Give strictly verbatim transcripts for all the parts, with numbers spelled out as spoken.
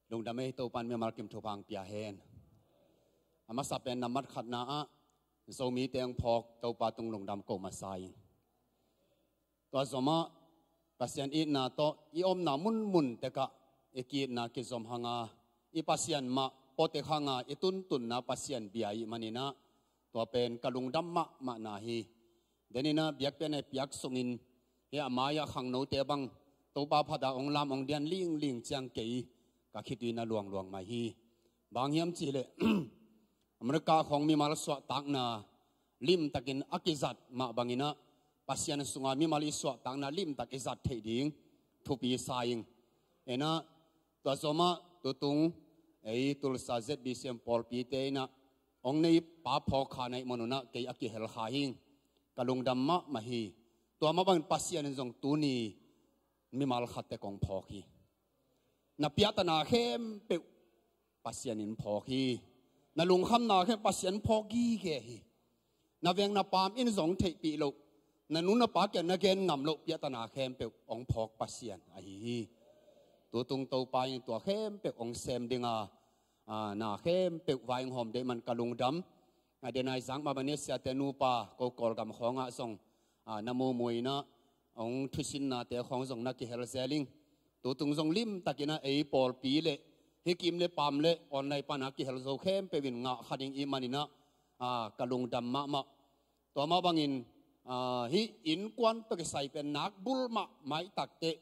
Lungdam ei, Topan mimal kim thupha pia hen. A masa pen nambat khatna ah Zomite hong phawk Topa tung lungdam ko masa ing. Tua zomah Pasian itna tawh i omna munmun tekah i kiitna kizom hanga, i Pasian mah pawtek hanga i tuntunna Pasian bia i hih maninah, tua pen ka lungdam mahmahna hi. Deninah biakpiakna i piak sungin hi a mai-ah khangnote bang Topa phata hong lam hong dian lingling ciang kei ka khitui na luangluang mai hi. Bang hiam cihleh America khawng mimal suahtakna limtakin a kizat mah banginah Pasian sunga mimal i suahtakna limtak i zat theih ding thupi sa ing. Enah tua zomah tutung ei Tulsa Z B C M pawlpite inah hong nei pa phawk kha na hih manunah kei a kihel kha hing. Ka lungdam mahmah hi. Tua mah bangin Pasian in zong tuni mimal khatte kong phawk hi. Na piahtana khempeuh Pasian in phawk hi. Na lungkhamna khempeuh Pasian phawk gige hi. Na veng na paam in zong theihpih loh, na nu na pa kiang na gen ngam loh piahtana khempeuh hong phawk Pasian ahi hi. Tutung Topa in tua khempeuh hong sem dinga, a, na khempeuh vai hong hawm deih man ka lungdam. A, denai zak mah bang ni siate nupa ko Kawlgam khawngah zong, a, na mumuinah hong thusinnate khawng zong na kihel zel ing. Tutung zong limtakinah ei pawlpi le hi kim le paam le online pana kihel zo khempeuh in ngah kha ding i hih maninah, a, ka lungdam mahmah. Tua mah bangin, a, hih innkuan tawh kisai pen nak bul mahmah i takteh,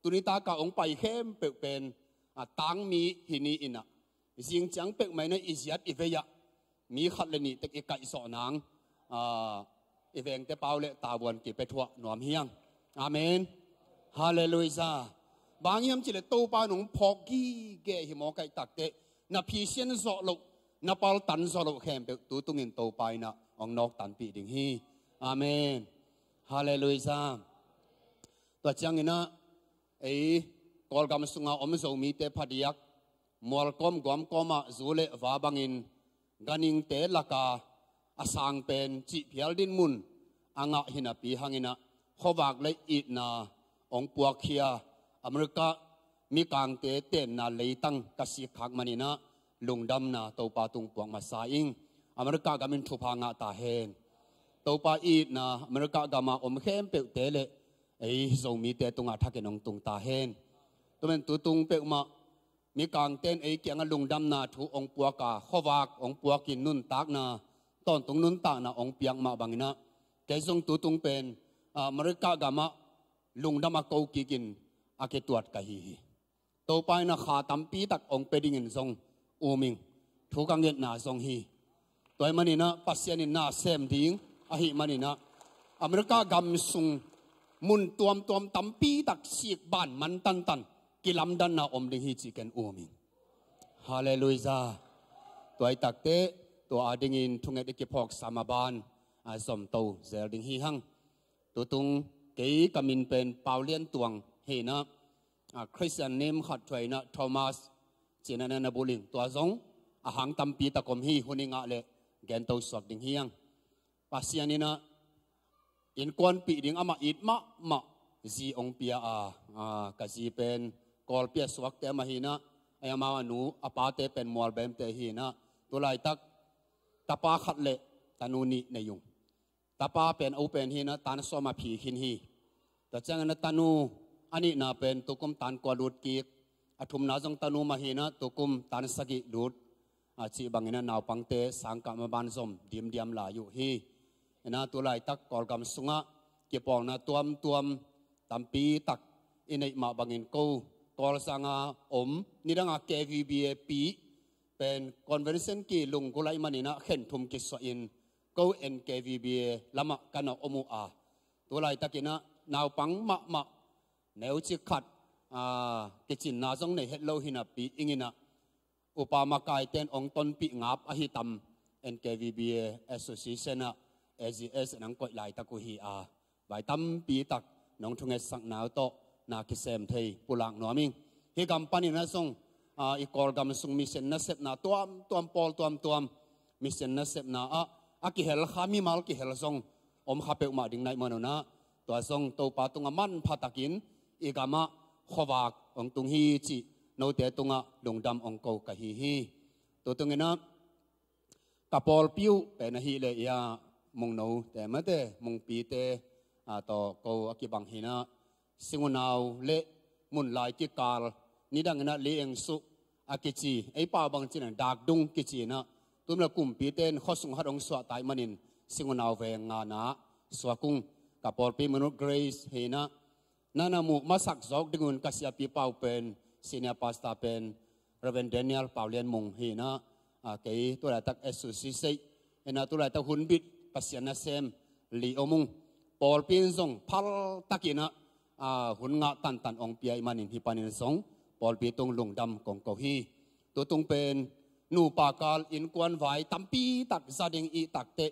tuni taka hong pai khempeuh pen, a, tangmi hi ni inah, zing ciang peuhmah inah i ziat i vei-ah mi khat le nih tek i kaihsawh nang, a, i vengte pau le tavuan kipia thuah nuam hi hang. Amen. Halleluiah. Bang hiam cihleh Topa in hong phawk gige hi mawk ahih takteh, na phisian zawh loh, na paltan zawh loh khempeuh tutungin Topa inah hong nawktanpih ding hi. Amen. Halleluiah. Tua cianginah ei Kawlgam sunga om Zomite phadiak mualkawm guamkawmah zu le va bangin ganhingte laka a sang pen cihphial dinmun a ngah hi napi hanginah khuavak le itna hong puakkhia America mikangte tenna leitang ka sikkhak maninah lungdamna Topa tung puak masa ing. America gamin thupha ngah ta hen. Topa itna America gama om khempeuhte le ei Zomite tungah thakin hong tung ta hen. Tumen tutung peuhmah mikangte in ei kiangah lungdamna thu hong puaka, khuavak hong puakin nuntakna, tawntung nuntakna hong piak mah banginah kei zong tutung pen, a, America gamah lungdam a ko kikin a kituat ka hi hi. Topa inah kha tampi tak hong pia dingin zong um ing. Thu ka ngetna zong hi. Tua hih maninah Pasian in na sem ding ahih maninah America gam sung mun tuamtuam tampi tak sik ban man tantan kilamdanna om ding hi cih ken um ing. Halleluiah. Tua ahih takteh tua adingin thunget i kiphawksa mah ban, a, zomto zel ding hi hang. Tutung kei ka min pen Pau Lian Tuang hi inah, a, Christian name khat thu-ah inah Thomas cinah na na bul ing. Tua zong a hang tampi tak om hi, hun i ngah leh gento suak ding hi hang. Pasian inah innkuanpih ding amah it mahmah zi hong pia a, a, ka zi pen Kawlpi a suakte amah hi inah, a, amau a nu a pate pen Mualbemte hi inah, tulaitak tapa khat le tanu nih nei ung. Tapa pen a u pen hi inah tan sawm a phi khin hi. Tua ciangin a tanu a nihna pen tukum tan kua lut kik. A thumna zong tanu mah hi inah tukum tan sagih lut. A cih bangin a naupangte sangkah mah ban zom dimdiam lai uh hi. Inah tulaitak Kawlgam sungah kipawlna tuamtuam tampi tak i neih mah bangin ko Kawlzanga om nidanga K V B A pi pen convention kilunggulh ahih maninah khenthum kisuahin ko N K V B A lamah ka na om uh a, tulaitakinah naupang mahmah neucik khat, a, kicinna zong nei het lo hi napi inginah upa makaite in hong tonpih ngap ahi tam, N K V B A Association ah A G S in hong koih laitak uh hi a, vai tampi tak nong thungetsakna uh tawh na kisem thei pulak nuam ing. Hih gam paninah zong, a, i Kawlgam sung mission nasepna tuamtuam, pawl tuamtuam mission nasepna ah a kihel kha mimal kihel zong om kha peuhmah ding na hih manunah, tua zong Topa tungah manpha takin i gamah khuavak hong tung hi cih note tungah lungdam ong ko ka hi hi. Tutunginah ka pawlpi uh pen ahih leh ia mungnote mate mungpite a tawh ko a kibang hinah Singunau le Munlai kikal nidanginah Liengsuh a kici, ei pau bang cinah Dakdung kici inah tumla kumpite in khuasung hat ong suahtaih manin Singunau veng ngana suakung ka pawlpi minute Grace hinah nana muh masak zawk dingun ka siapi pau pen senior pastor pen Reverend Daniel Paulian Mung hinah kei tulaitak S U C sei hinah tulaitak hunbit Pasian nasem li omung pawlpi in zong phaltakinah hun ngah tantan ong piaih manin hi panin zong pawlpi tung lungdam kong ko hi. Tutung pen nupa kal innkuan vai tampi tak za ding ih takteh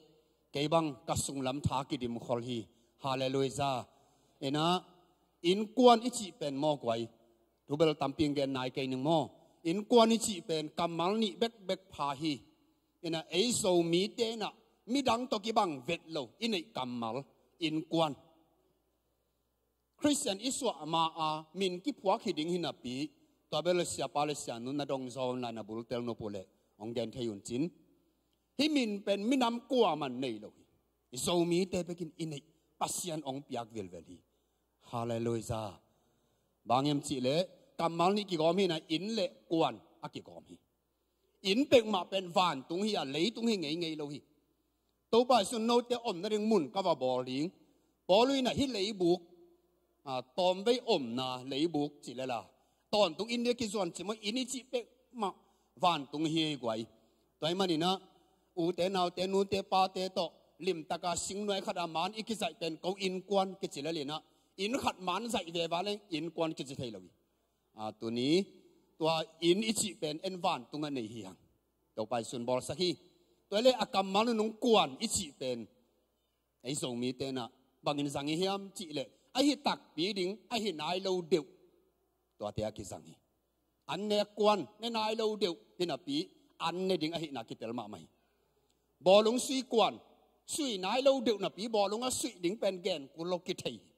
kei bang ka sunglam tha kidim khol hi. Halleluiah. Inah innkuan i cih pen mawk uai thubel tampi gen nai kei ning maw? Innkuan i cih pen kammal nih bekbek pha hi. Inah ei Zomite inah midang tawh kibang vet lo i neih kammal innkuan. Khristian i suah ma a min kiphuak hi ding hinapi tua bel le siapa le sianu na dong zawn lai na bultel nop uh leh ong gen thei un cin. Hih min pen minam kuaman nei lo hi. I Zomite bekin i neih Pasian ong piak vilvel hi. Halleluiah. Bang em cih leh kammal nih kigawm hinah inn le kuan a kigawm hi. Inn peuhmah pen vantung hi a leitung hi ngeingei lo hi. Topa Jesuh in note omna ding mun ka va bawl ding. Paul inah hih leibuk tawmvei omna leibuk cih lela tawntung inn dia kizuan cih maw inn i cih peuhmah vantung hi ei guai. Tua ih maninah ute naute nute pate tawh limtaka singnuai khat a man i kizaih pen ko innkuan kici lelinah inn khat man zaih veva leng innkuan kici thei lo hi. Tuni tua inn i cih pen en vantungah nei hi hang. Topa Jesuh in bawlsak hi. Tua le a kammal nunung kuan i cih pen ei Zomite inah bangin zang i hiam cih leh ahi takpi ding ahi nai lo deuh tuate a kizang hi. An nek kuan ne nai lo deuh hinapi an ne ding ahihna kitel mahmah hi. Bawlung sui kuan sui nai lo deuh napi bawlung a suih ding pen gen kul lo kithei hi.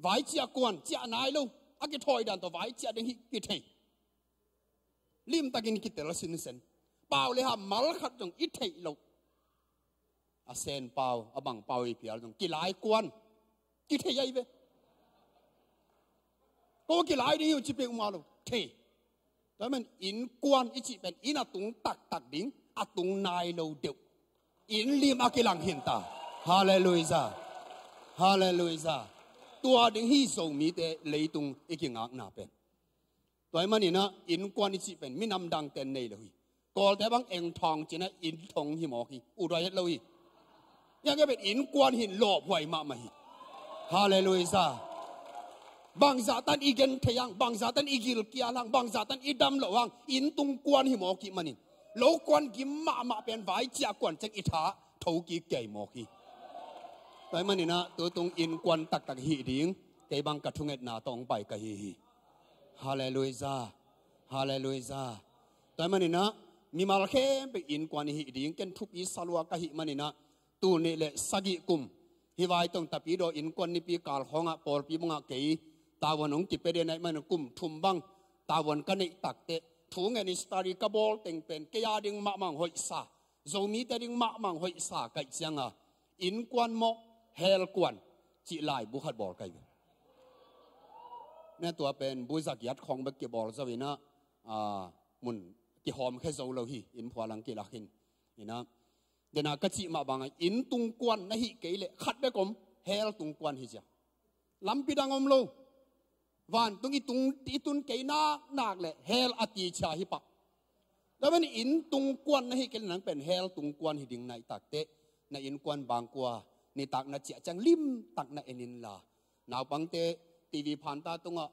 Vai ciah kuan ciah nai lo a kithawi dan tawh vai ciah ding hi kithei. Limtakin kitel sinsen pau le ha mal khat zong i theih loh. A sen pau a bang pau i pial zong kilai kuan kithei ai ve. Ko kilai ding hi uh ci peuhmah lo thei. Tua man innkuan i cih pen inn a tung taktak ding a tung nai lo deuh inn lim a kilang hinta. Halleluiah. Halleluiah. Tua ding hi Zomite leitung i kingakna pen. Tua ih maninah innkuan i cih pen minam dangten nei lo hi. Kawlte bang eng thawng cinah inn thong hi mawk hi. Uduai het lo hi. Iang ke pen innkuan hin lawphuai mahmah hi. Halleluiah. Bangzahtan i gen thei hang bangzahtan i gilkial hang bangzahtan i dam loh hang inn tungkuan hi mawk ih manin lo kuan gim mahmah pen vai ciah kuan ceng i tha thokik kei mawk hi. Tua ih maninah tutung innkuan taktak hih ding kei bang ka thungetna tawh ong pai ka hi hi. Halleluiah. Halleluiah. Tua ih maninah mimal khempeuh innkuan i hih ding ken thupi salua ka hih maninah tul nih le sagih kum hih vai tong tapidaw innkuan nipi kal khawngah pawlpi bangah kei tavuan hong kipia den aih manin kum thum bang tavuan ka neih takteh thu ngen i study ka bawl teng pen kei a ding mahmah hoihsa Zomite ding mahmah hoihsa kaih cianga innkuan mawh helkuan cih laibu khat bawl kai ve. Na tua pen buzakiat khawng bek kibawl zo inah mun kihawm khe zo lo hi. Inn phualang kilak hin inah dena ka cih mah bangah inn tungkuan na hih kei leh khat bek om hel tungkuan hi cia. Lampi dang om lo. Vantung i tung i tun kei nak nak le hel a ticia hi pah. Tua pen inn tungkuan na hi kei le nang pen hel tungkuan hi ding na i takteh na innkuan bangkua nitak na ciah ciang limtak na en inla naupangte T V phanta tungah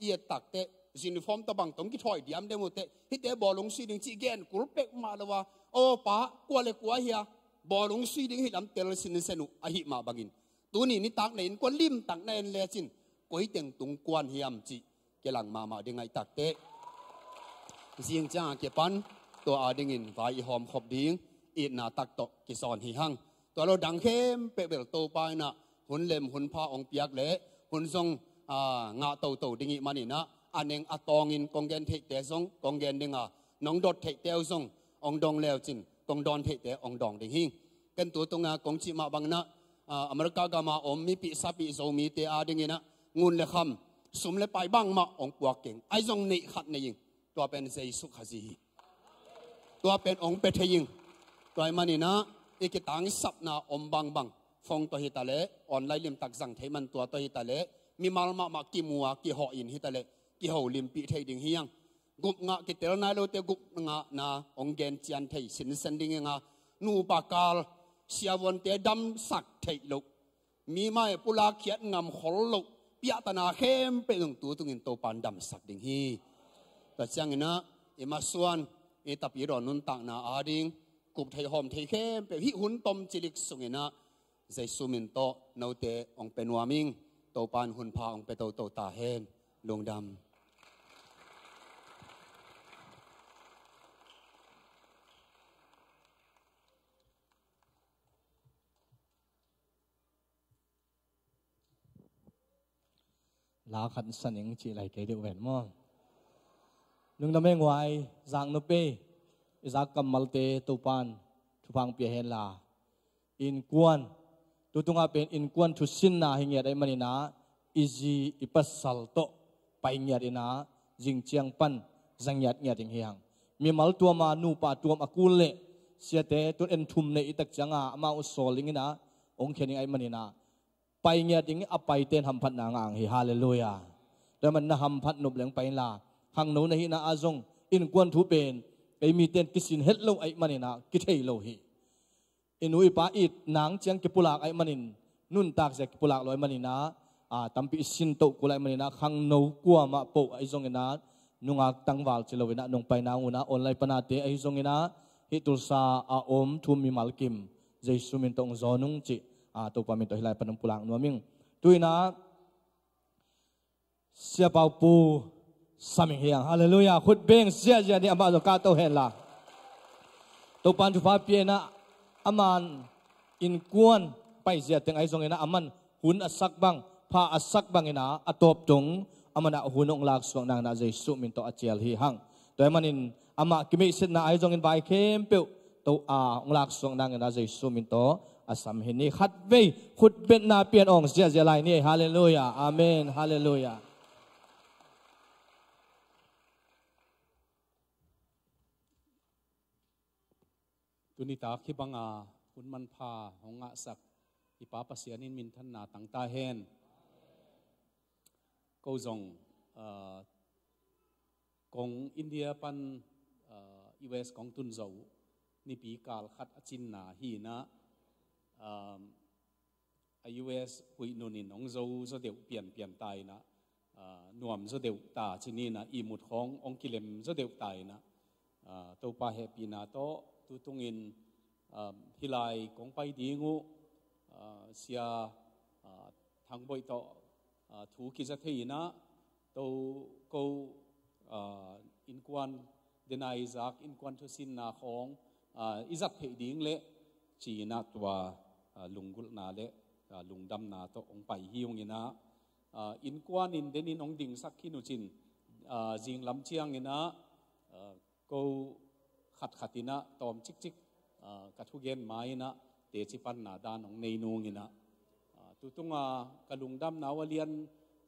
i et takteh uniform tabang tong kithawi diam dem uh teh hite bawlung sui ding cih gen kul pek mah lo a aw pa kua le kua hia bawlung sui ding hi lam tel sinsen uh ahi mah bangin tuni nitak na innkuan limtak na en lecin koiteng tungkuan hiam cih kilang mahmah ding aih takteh zing cianga kipan tua adingin vai i hawmkhop ding itna tak tawh kisawn hi hang. Tua lo dang khempeuh bel Topa inah hun lem hun pha ong piak le hun zong a, ngah toto ding ih maninah a neng a tawngin kong gen theihte zong kong gen dinga, nong dot theihte uh zong ong dong leucin kong dawn theihte ong dawng ding hi. Ken tu tunga kong cih mah banginah, a, America gama om mipih sapih Zomite a dinginah ngun le kham, sum le pai bangmah ong puak keng, ai zong neih khat nei ing. Tua pen Jesu Khazih hi. Tua pen ong pia thei ing. Tua ih maninah i kitangsapna om bangbang, phone tawh hitaleh online limtak zang thei man tua tawh hitaleh mimal mahmah kimu a kihawh in hitaleh kiho limpih thei ding hi ang. Gup ngah kitel nai lote gup ngahna ong gen cian thei sinsen ding inga, nupa kal siavuante damsak theih loh, mi mai pulak khiat ngam khol loh piahtana khempeuh zong tu tungin Topan damsak ding hi. Tua cianginah i masuan i tapi dawn nuntakna ading kup thei hawm thei khempeuh hih hun tom cilik sunginah Jesu min tawh note ong pia nuam ing. Topan hun pha ong pia toto ta hen. Lungdam. La khat san ing cih lai kei deuh ven maw? Lungdam e nguai, zak nupi, i zak kammalte Topan thupha ong pia hen la. Innkuan, tu tungah pen innkuan thusinna hi ngiat ahih maninah i zi i pasal tawh pai ngiat inah zing ciang pan za ngiatngiat ding hi hang. Mimal tuama nupa tuam a kul leh siate tun en thum nei i tak cianga amau sawl dinginah ong khia ding ahih maninah pai ngiat ding a paite in hamphatna ngah ang hi. Halleluiah. Tua man na hamphat nop leng pai inla, khangno na hihna ah zong innkuan thu pen ei mite in kisin het lo ahih maninah kithei lo hi. I nu i pa it nang ciang kipulak ahih manin, nuntak zia kipulak lo ahih maninah, a, tampi i sin toh kul ahih maninah khangno kuamah poh ahi zonginah nungak tangval ci loinah nong paina unah online panate ahi zonginah hih Tulsa a om thu mimal kim Jesu min tawh ong zawn ung cih, a, Topa min tawh hih lai pan ong pulak nuam ing. Tu inah Sia Pau Pu Sam Ing hi ang. Halleluiah. Khut beng ziahziah ni, amah zong kahto hen la. Topan thupha pia inah aman innkuan paizia teng ahi zonginah aman hun a sak bang, pha a sak banginah a tawp tung amanah hun ong laksuak nanginah Jesu min tawh a cial hi hang. Tua ahih manin amah kimeihsetna ahi zongin vai khempeuh to a ong laksuak nanginah Jesu min tawh a sam hi ni. Khatvei khutbetna pian ong ziahziah lai ni. Halleluiah. Amen. Halleluiah. Tuni tak hih banga hun manpha hong ngahsak i Pa Pasian in minthanna tangta hen. Ko zong, ah, kong India pan, ah, U S kong tun zo uh nipi kal khat a cinna hi inah, ah, a U S huih nunin hong zo zaw deuh pianpian ta inah, ah, nuam zaw deuh ta ci ni inah ihmut khawng hong kilem zaw deuh ta inah, ah, Topa hehpihna tawh tu tungin, ah, hih lai kong pai ding uh, ah, Sia, ah, Thang Boih tawh, ah, thu kiza thei inah to ko, ah, innkuan dena i zak innkuan thusinna khawng, ah, i zat theih ding leh ci inah tua, ah, lunggulhna leh, ah, lungdamna tawh hong pai hi ung inah, ah, innkuan in denin hong dingsak khin uh cin, ah, zinglam cianginah, ah, ko khatkhat inah tawm cikcik, ah, ka thugen ma inah teci panna dan hong nei nung inah, ah, tu tunga ka lungdamna uh a lian,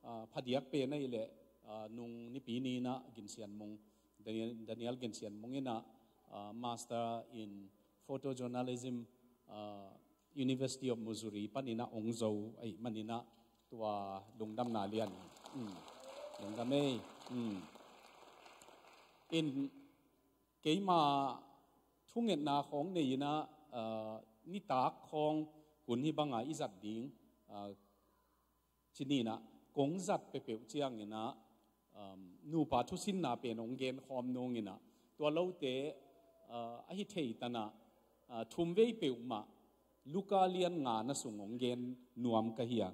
ah, phadiak pen ahih leh, ah, nung nipi ni inah Gin Sian Mung, Daniel, Daniel Gin Sian Mung inah, ah, Master in Photojournalism, ah, University of Missouri paninah hong zo ahih maninah tua lungdamna lian. Mm. Lungdam ei. Mm. In keima thungetna khawng nei inah, ah, nitak khawng hun hih banga i zat ding, ah, ci ni inah kong zat peuhpeuh cianginah, um, nupa thusinna pen hong genkhawm nung inah tua lote, uh, ahi thei tanah, uh, thumvei peuhmah Luka lian ngana sung hong gen nuam ka hi a.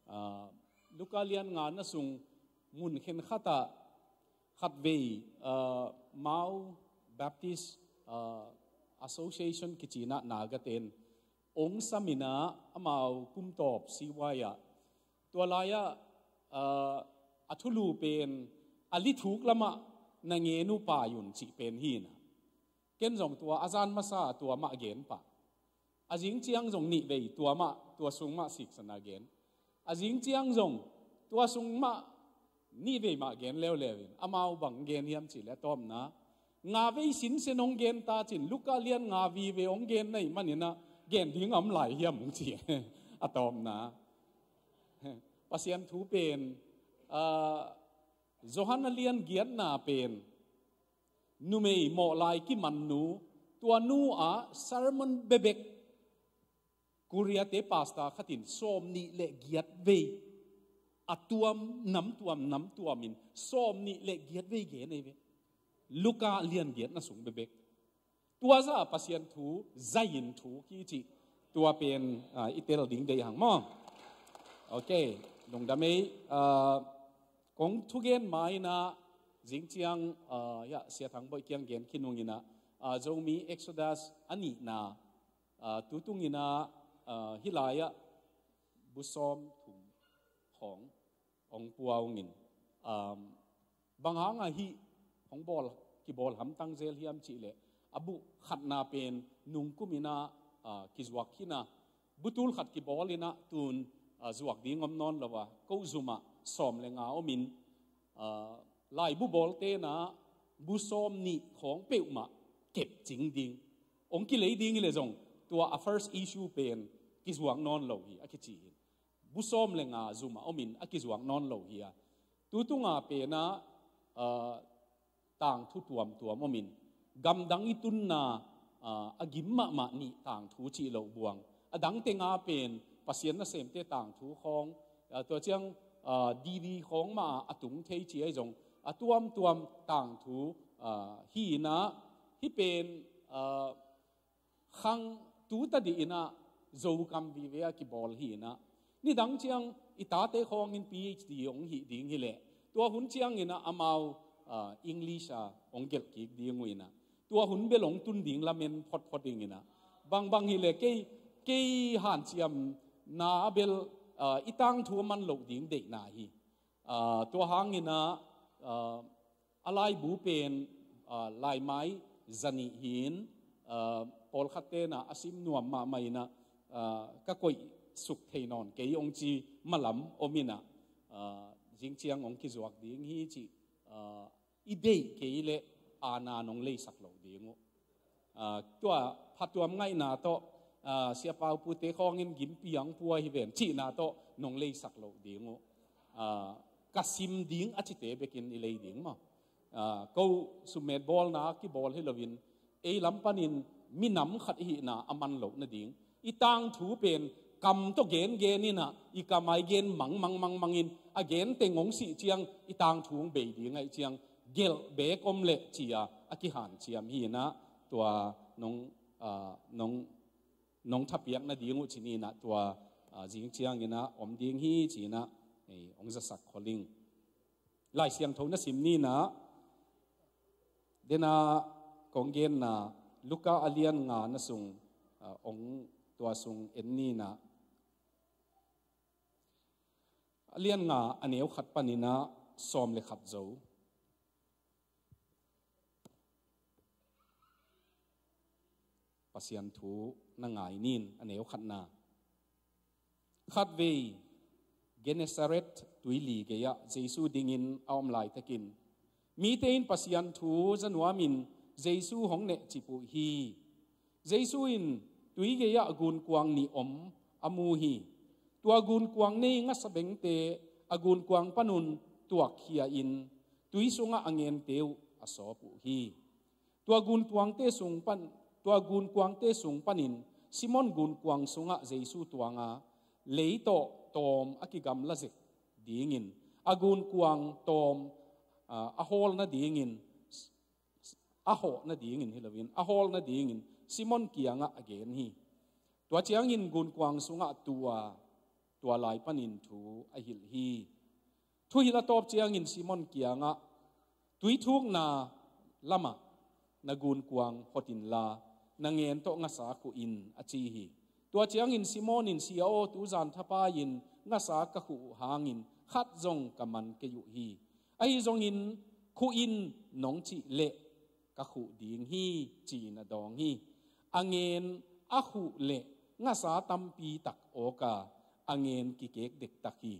Uh, Luka lian ngana sung mun khenkhatah khatvei, uh, Hmar Baptist, uh, Association kici inah Naga ten ong sam inah amau kum tawp C Y ah. Tua lai-ah, a thulu pen a lithuk lamah na ngen uh pai un cih pen hi na. Ken zong tua a zan masa tua mah gen pah. A zing ciang zong nih vei tua mah, tua sung mah siksan a gen. A zing ciang zong tua sung mah nih vei mah gen leuleu in, amau bang gen hiam cih leh a tawpna, nga vei sinsen hong gen ta cin, Luka lian nga vive hong gen na hih manin ah gen ding a om lai hiam hong ci. A tawpna, Pasian thu pen, ah, Johan a lian giatna pen, numei mawh lai kiman nu, tua nu ah sermon bebek Korea-te pastor khatin sawm nih le giat vei, a tuam, nam tuam, nam tuamin sawm nih le giat vei gen ei ve. Luka lian giatna sung bebek. Tua zah Pasian thu, zahin thu kici. Tua pen, ah, i tel ding deih hang maw. Ok, lungdam ei, ah, kong thugen ma in ah, zing ciang, ah, ya, Sia Thang Boih kiang gen khin ung in ah, ah, Zomi Exodus a nihna, ah, tutung in ah, ah, hih lai-ah bu sawm thum khawng hong pua ung in, um, bang hang a hih hong bawl, kibawl hamtang zel hiam cih leh, a bu khatna pen nungkum in ah, ah, kizuak khin a, bu tul khat kibawl in ah tun, ah, zuak ding om nawn lo a, ko zum ah sawm le nga om in, ah, laibu bawlte in ah bu sawm nih khawng peuhmah kep cing ding. Hong kilei ding hi leh zong tua a first issue pen kizuak nawn lo hi a kici hi. Bu sawm le nga zum ah om in a kizuak nawn lo hi a. Tutung a pen ah, ah, tangthu tuamtuam om in, gamdang i tunna, ah, a gim mahmah nih tangthu cih loh buang. A dang teng a pen Pasian nasemte tangthu khawng, ah, tua ciang, ah, D V D khawng mah a tung thei ci ahi zong, a tuamtuam tangthu, ah, hi in ah, hih pen, ah, khang tu ta dih in ah Zokam vive a kibawl hi in ah, nidang ciang i tate khawng in P H D hong hih ding hi leh, tua hun ciang in ah amau, ah, English a hong gelh kik ding uh in ah, tua hun bel hong tun ding lamen photphot ding in ah, bangbang hi leh kei, kei hanciamna a bel, ah, i tangthu a man loh ding deihna hi. Ah, tua hang in ah, ah, a laibu pen, ah, laimai zanih hi in, ah, pawlkhatte in ah a sim nuam mahmah in ah, ah, ka koih suk thei nawn kei hong ci malam om in ah, ah, zing ciang hong kizuak ding hi cih, ah, i deih kei leh a na nong leisak lo ding uh. Ah, tua phatuam ngaihna tawh, ah, Sia Pau Pute khawng in gimpi ang pua hi ven cihna tawh nong leisak lo ding uh. Ah, ka sim ding a cite bekin i lei ding maw. Ah, ko summet bawlna kibawl hi loin, ei lam panin minam khat i hihna a man loh nading, i tangthu pen kam tawh gengen in ah, i kam a i gen mangmang mangmang in, a gen teng hong sih ciang i tangthu hong bei ding ahih ciang, gelh beek om leh ci-a a kihanciam hi in ah, tua nong, ah, nong, nong thapiak nading uh ci ni in ah, tua, ah, zing ciang in ah om ding hi ci in ah, ei, hong zasak khol ing. Lai Siangtho na sim ni in ah, dena kong genna Luka a lian nga na sung, ah, hong tua sung en ni in ah, a lian nga a neu khat panin ah sawm le khat zo. Pasian thu na ngai nin, a neu khatna. Khatvei Gennesaret tuili gei-ah Jesu dingin a om laitakin, mite in Pasian thu za nuamin Jesu hong nehcip uh hi. Jesu in tui gei-ah gunkuang nih om a mu hi. Tua gunkuang nei ngasa bengte a gunkuang panun tuakkhia-in tui sungah a ngente uh a sawp uh hi. Tua gunkuangte sung pan, tua gunkuangte sung panin Simon gunkuang sungah Jesu tuanga lei tawh tawm a kigamla zek dingin, a gunkuang tawm, ah, a hawl nadingin, a hawh nadingin hi loin, a hawl nadingin Simon kiangah a gen hi. Tua ciangin gunkuang sungah tua, tua lai panin thu a hilh hi. Thuhilh a tawp ciangin Simon kiangah, tui thukna lamah na gunkuang hot inla, na ngen tawh ngasa khuh in, a ci hi. Tua ciangin Simon in, Sia aw, tuzan thapai-in ngasa ka khuh uh hangin khat zong ka man kei uh hi. Ahi zongin khuh in nong cih leh ka khuh ding hi, ci-in a dawng hi. A ngen a khuh leh ngasa tampi tak awk a, a ngen kikek dektak hi.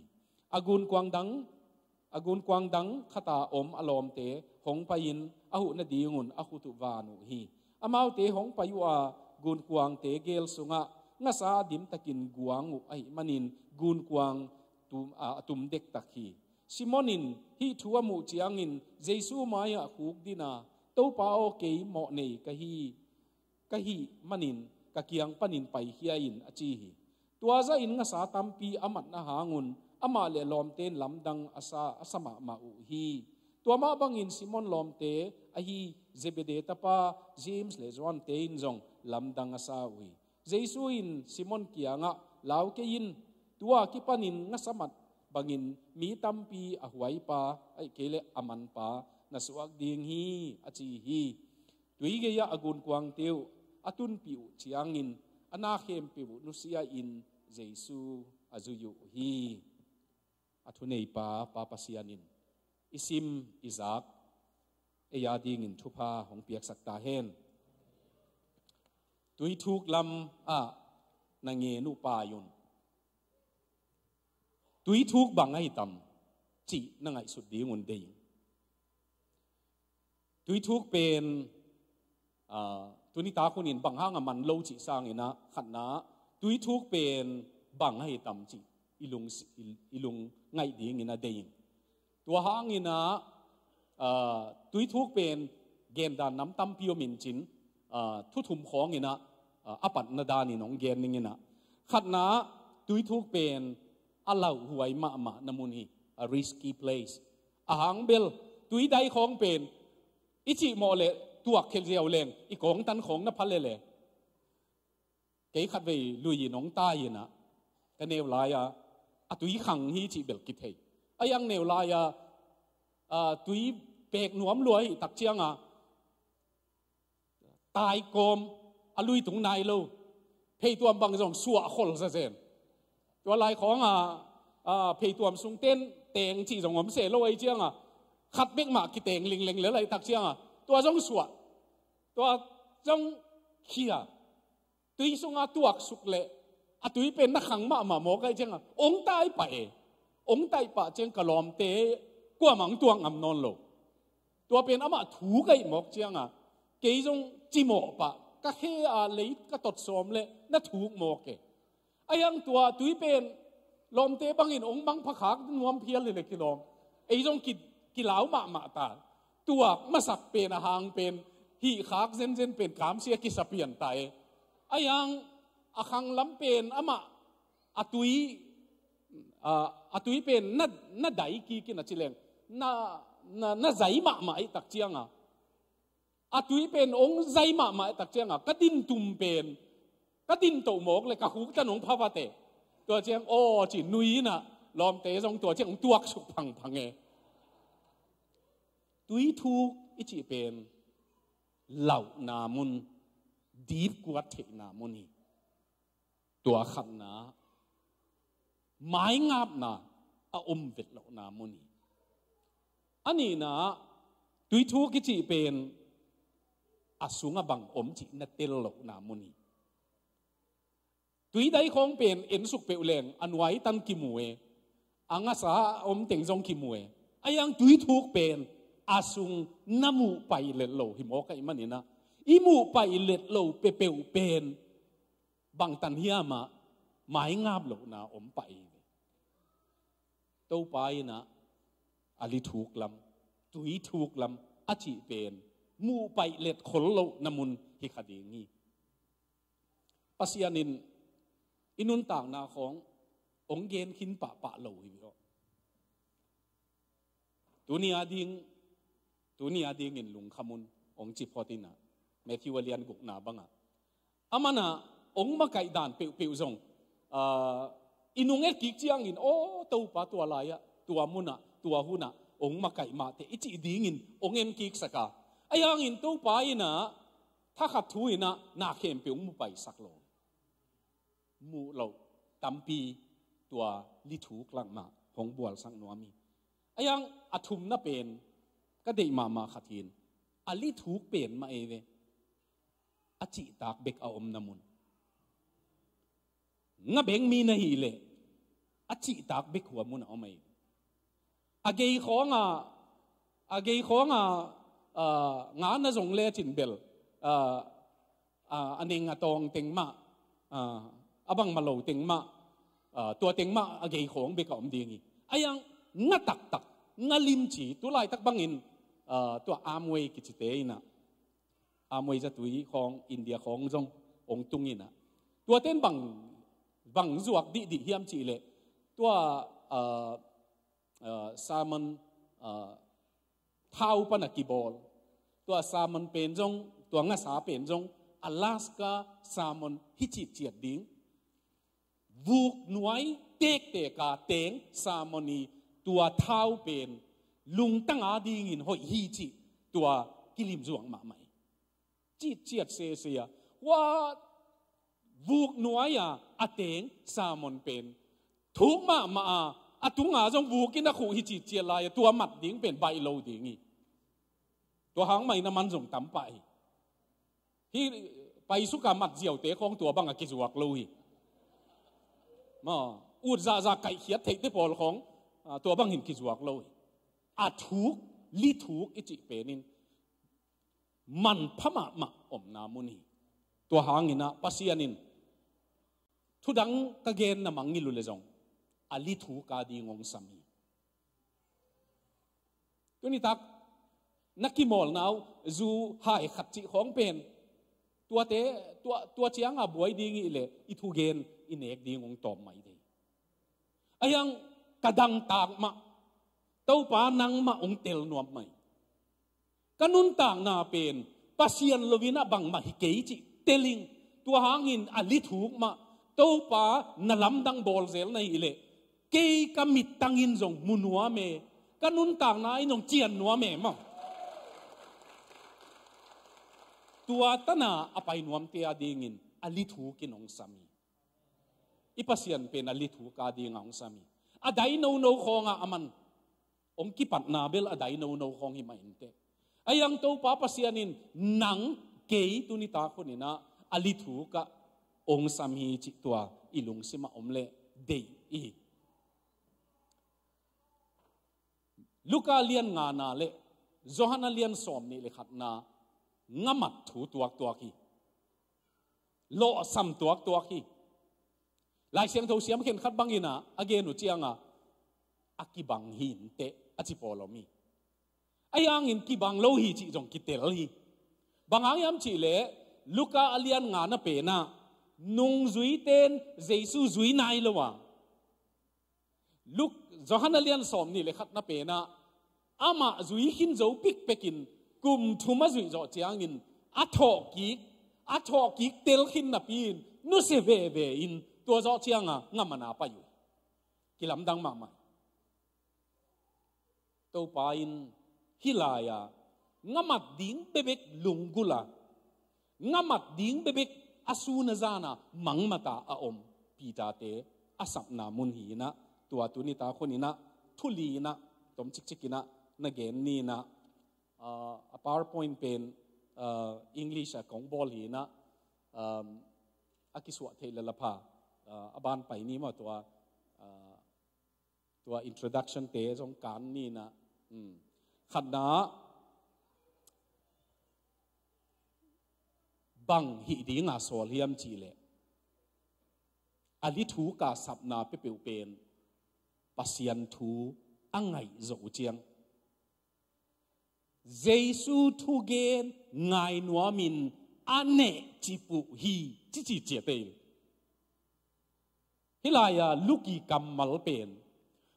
A gunkuang dang, a gunkuang dang khat a om a lawmte hong pai-in a huh nadingun a khut uh van uh hi. Amaute hong pai uh a, gunkuangte gel sungah ngasa a dimtakin guang uh ahih manin gunkuang tum, a, a tum dektak hi. Simon in hih thu a muh ciangin Jesu mai-ah khukdin a, "Topa aw, kei mawhnei ka hi, ka hih manin ka kiang panin paikhia in," a ci hi. Tua zahin ngasa tampi a matna hangun amah le lawmte in lamdang a sa, a sa mahmah uh hi. Tua mah bangin Simon lawmte ahi Zebedee tapa James le Johan-te in zong lamdang a sa uh hi. Jesu in Simon kiangah, "Lau kei in, tua kipanin ngasa mat bangin mi tampi a huaipa, ahih kei leh a manpa na suak ding hi," a ci hi. Tui gei-ah a gunkuangte uh a tunpih uh ciangin a na khempeuh uh nusia-in Jesu a zui uh hi. A thuneipa Pa Pasian in i sim i zak ei adingin thupha hong piaksak ta hen. Tui thuk lam ah na ngen uh pai un. Tui thuk bang ahi tam cih na ngaihsut dingun dei ing. Tui thuk pen, ah, tuni tak hunin bang hang a man lo cih sangin ah, khatna, tui thuk pen bang ahi tam cih i lung, i, i lung ngaih dingin a dei ing. Tua hangin ah, ah, tui thuk pen gendan nam tampi om in cin, ah, thu thum khawngin ah, ah, a patna danin hong gen ning in ah. Khatna, tui thuk pen a lauhuai mahmah na mun hi, a risky place. A hang bel, tui dai khawng pen i cihmawh leh tuak khia ziau leng, i kawngtan khawng na pha lele. Kei khatvei lui-in hong tai in ah, ka neu lai-a a tui khang hi cih bel kithei. A iang neu lai-a, a, tui pek nuam lua hi tak cianga, tai kawm a lui tung nai lo. Pheituam bang zong suah khol zazen. Tua lai khawng a, a, pheituam sung ten teng cih zong om se lo ahi cianga, khat bek mah kiteng lingleng lel ahi tak cianga, tua zong suah. Tua zong khia. Tui sunga tuaksuk leh a tui pen na khang mahmah mawk ahi cianga, ong tai pah e. Ong tai pah ciang ka lawmte kuamah ong tuak ngam nawn lo. Tua pen amah thuk ahi mawk cianga, kei zong cimawh pah, ka khe a lei ka tot sawm leh na thuk mawk e. A iang tua tui pen lawmte bangin ong mangpha khak nuam phial hileh kilawm. Ei zong ki, kilau mahmah ta. Tuak masak pen a hang pen hih khak zenzen pen kamsia kisa pian ta e. A iang a khang lam pen amah a tui, a, a tui pen na, na dai kikin a ci leng, na, na, na zai mahmah ahi tak cianga, a tui pen ong zai mahmah ahi tak cianga, ka din tum pen, ka din toh mawk leh ka khuktan ong pha vat e. Tua ciang aw ci nui in ah, lawmte zong tua ciang ong tuaksuk phangphang e. Tui thuk i cih pen lauhna mun, dipkuat theihna mun hi. Tua khatna, maingapna a om vet lohna mun hi. A nihna, tui thuk i cih pen a sungah bang om cih na tel lohna mun hi. Tui dai khawng pen ensuk peuh leng a nuaitan kimu e. A ngasa a om teng zong kimu e. A iang tui thuk pen a sung na muh paih let lo hi mawk ahih manin ah, i muh paih let lo peuhpeuh pen bangtan hiam ah maingap lohna om pah hi ve. Topa in ah a li thuk lam, tui thuk lam a cih pen muh paih let khol lohna mun hi kha ding hi. Pasian in i nuntakna khawng ong gen khin pahpah lo hi ve aw. Tuni a ding, tuni a dingin lungkham un, ong ci phot in ah, Matthew a lian gukna bangah, aman ah ong makaih dan peuhpeuh zong, ah, i nung et kik ciangin, aw Topa, tua lai-ah, tua munah, tua hunah ong makaih mahteh i cih dingin ong en kiksak a. A iangin Topa in ah thakhat thu in ah na khempeuh ong mu paisak lo. Muh loh tampi tua li thuk lak mah hong bualsak nuam hi. Ahi hang a thumna pen ka deih mahmah khat hi in, a lithuk pen mah ei ve. A cihtak bek a omna mun. Nga beng mi na hih leh a cihtak bek hua mun a om ei. A gei khawng a, a gei khawng a, ah, nga na zong lecin bel, ah, ah, a neng a tawng teng mah, ah, a bangmah lo teng mah, ah, tua teng mah a gei khawng bek a om ding hi. Ahi hang nga taktak, nga limci, tu laitak bangin, ah, tua Amway kicite in ah, Amway zatui khawng, India khawng zong hong tung in ah, tuate in bang, bang zuak dihdih hiam cih leh, tua, ah, ah, sermon, ah, thau pan a kibawl. Tua sermon pen zong, tua ngasa pen zong, Alaska sermon hi citciat ding. Vuk nuai tektek a teng sermon hi, tua thau pen lungtang a dingin hoih hi cih, tua kilim zuak mahmah hi. Citciat sese a. Hua vuk nuai a a teng sermon pen thuk mahmah a, a tung a zong vuk in a khuh hi citciat lai a, tua mat ding pen baih lo ding hi. Tua hang mah in a man zong tam pah hi. Hih paisuk a mat ziaute khawng tua bang a kizuak lo hi. Maw, ut zahzah kaihkhiat theihte pawl khawng, ah, tua bangin kizuak lo hi. A thuk, lithuk i cih pen in manpha mahmah omna mun hi. Tua hang in ah Pasian in, thu dang ka gen na mangngilh uh leh zong, a lithuk a ding hong sam hi. Tuni tak na kimawlna uh, zu hai khat cih khawng pen, tuate, tua, tua ciang a buai ding hi leh i thugen i nek ding hong tawm mai thei. Ahi hang ka dangtak mah, Topa nangmah hong tel nuam mai. Ka nuntakna pen Pasian lo in ah bangmah hi kei cih tel ing. Tua hangin a lithuk mah, Topa na lamdang bawl zel na hih leh, kei ka mittang in zong mu nuam e, ka nuntakna in zong cian nuam e maw. Tua tan a a pai nuamte a dingin a lithuk in hong sam hi. I Pasian pen a lithuk a ding a hong sam hi. A dai nono khawng ah a man, hong kipatna bel a dai nono khawng hi mah inteh. Ahi hang Topa Pasian in nang kei tuni tak hun in ah a lithuk ah hong sam hi cih tua i lungsim ah om leh deih i hi. Luka lian ngana leh Johan a lian sawmnih leh khatna nga mat thu tuaktuak hi. Lawhsam tuaktuak hi. Lai Siangtho siam khenkhat bangin ah a gen uh ciang a, a kibang hi inteh a ci pawl om hi. Ahi hangin kibang lo hi cih zong kitel hi. Bang hang hiam cih leh, Luka a lian ngana pen ah nungzuite in Jesu zui nai lo a, Luk, Johan a lian sawmnih leh khatna pen ah amah zui khin zo pikpekin kum thum a zuih zawh ciangin a thawhkik, a thawhkik tel khin napi in nusia veve in tua zawh ciang a nga man a pai uh. Kilamdang mahmah. Topa in hih lai a nga mat ding bekbek lunggulh a, nga mat ding bekbek a sun a zan a mangmat a a om Peter-te a sapna mun hi in ah, tua tuni tak hun in ah thu li in ah tom cikcik in ah na gen ni in ah, ah, a PowerPoint pen, ah, English a kong bawl hi in ah, um, a kisuah theih lel a pha, ah, a ban pai ni maw tua, ah, tua introduction-te zong kan ni in ah, um, khatna bang hih ding a sawl hiam cih leh, a lithuk a sapna peuhpeuh pen Pasian thu a ngaih zawh uh ciang, Jesu thugen ngai nuamin a neh cip uh hi, ci ci ciat ei. Hih lai a Luki kammal pen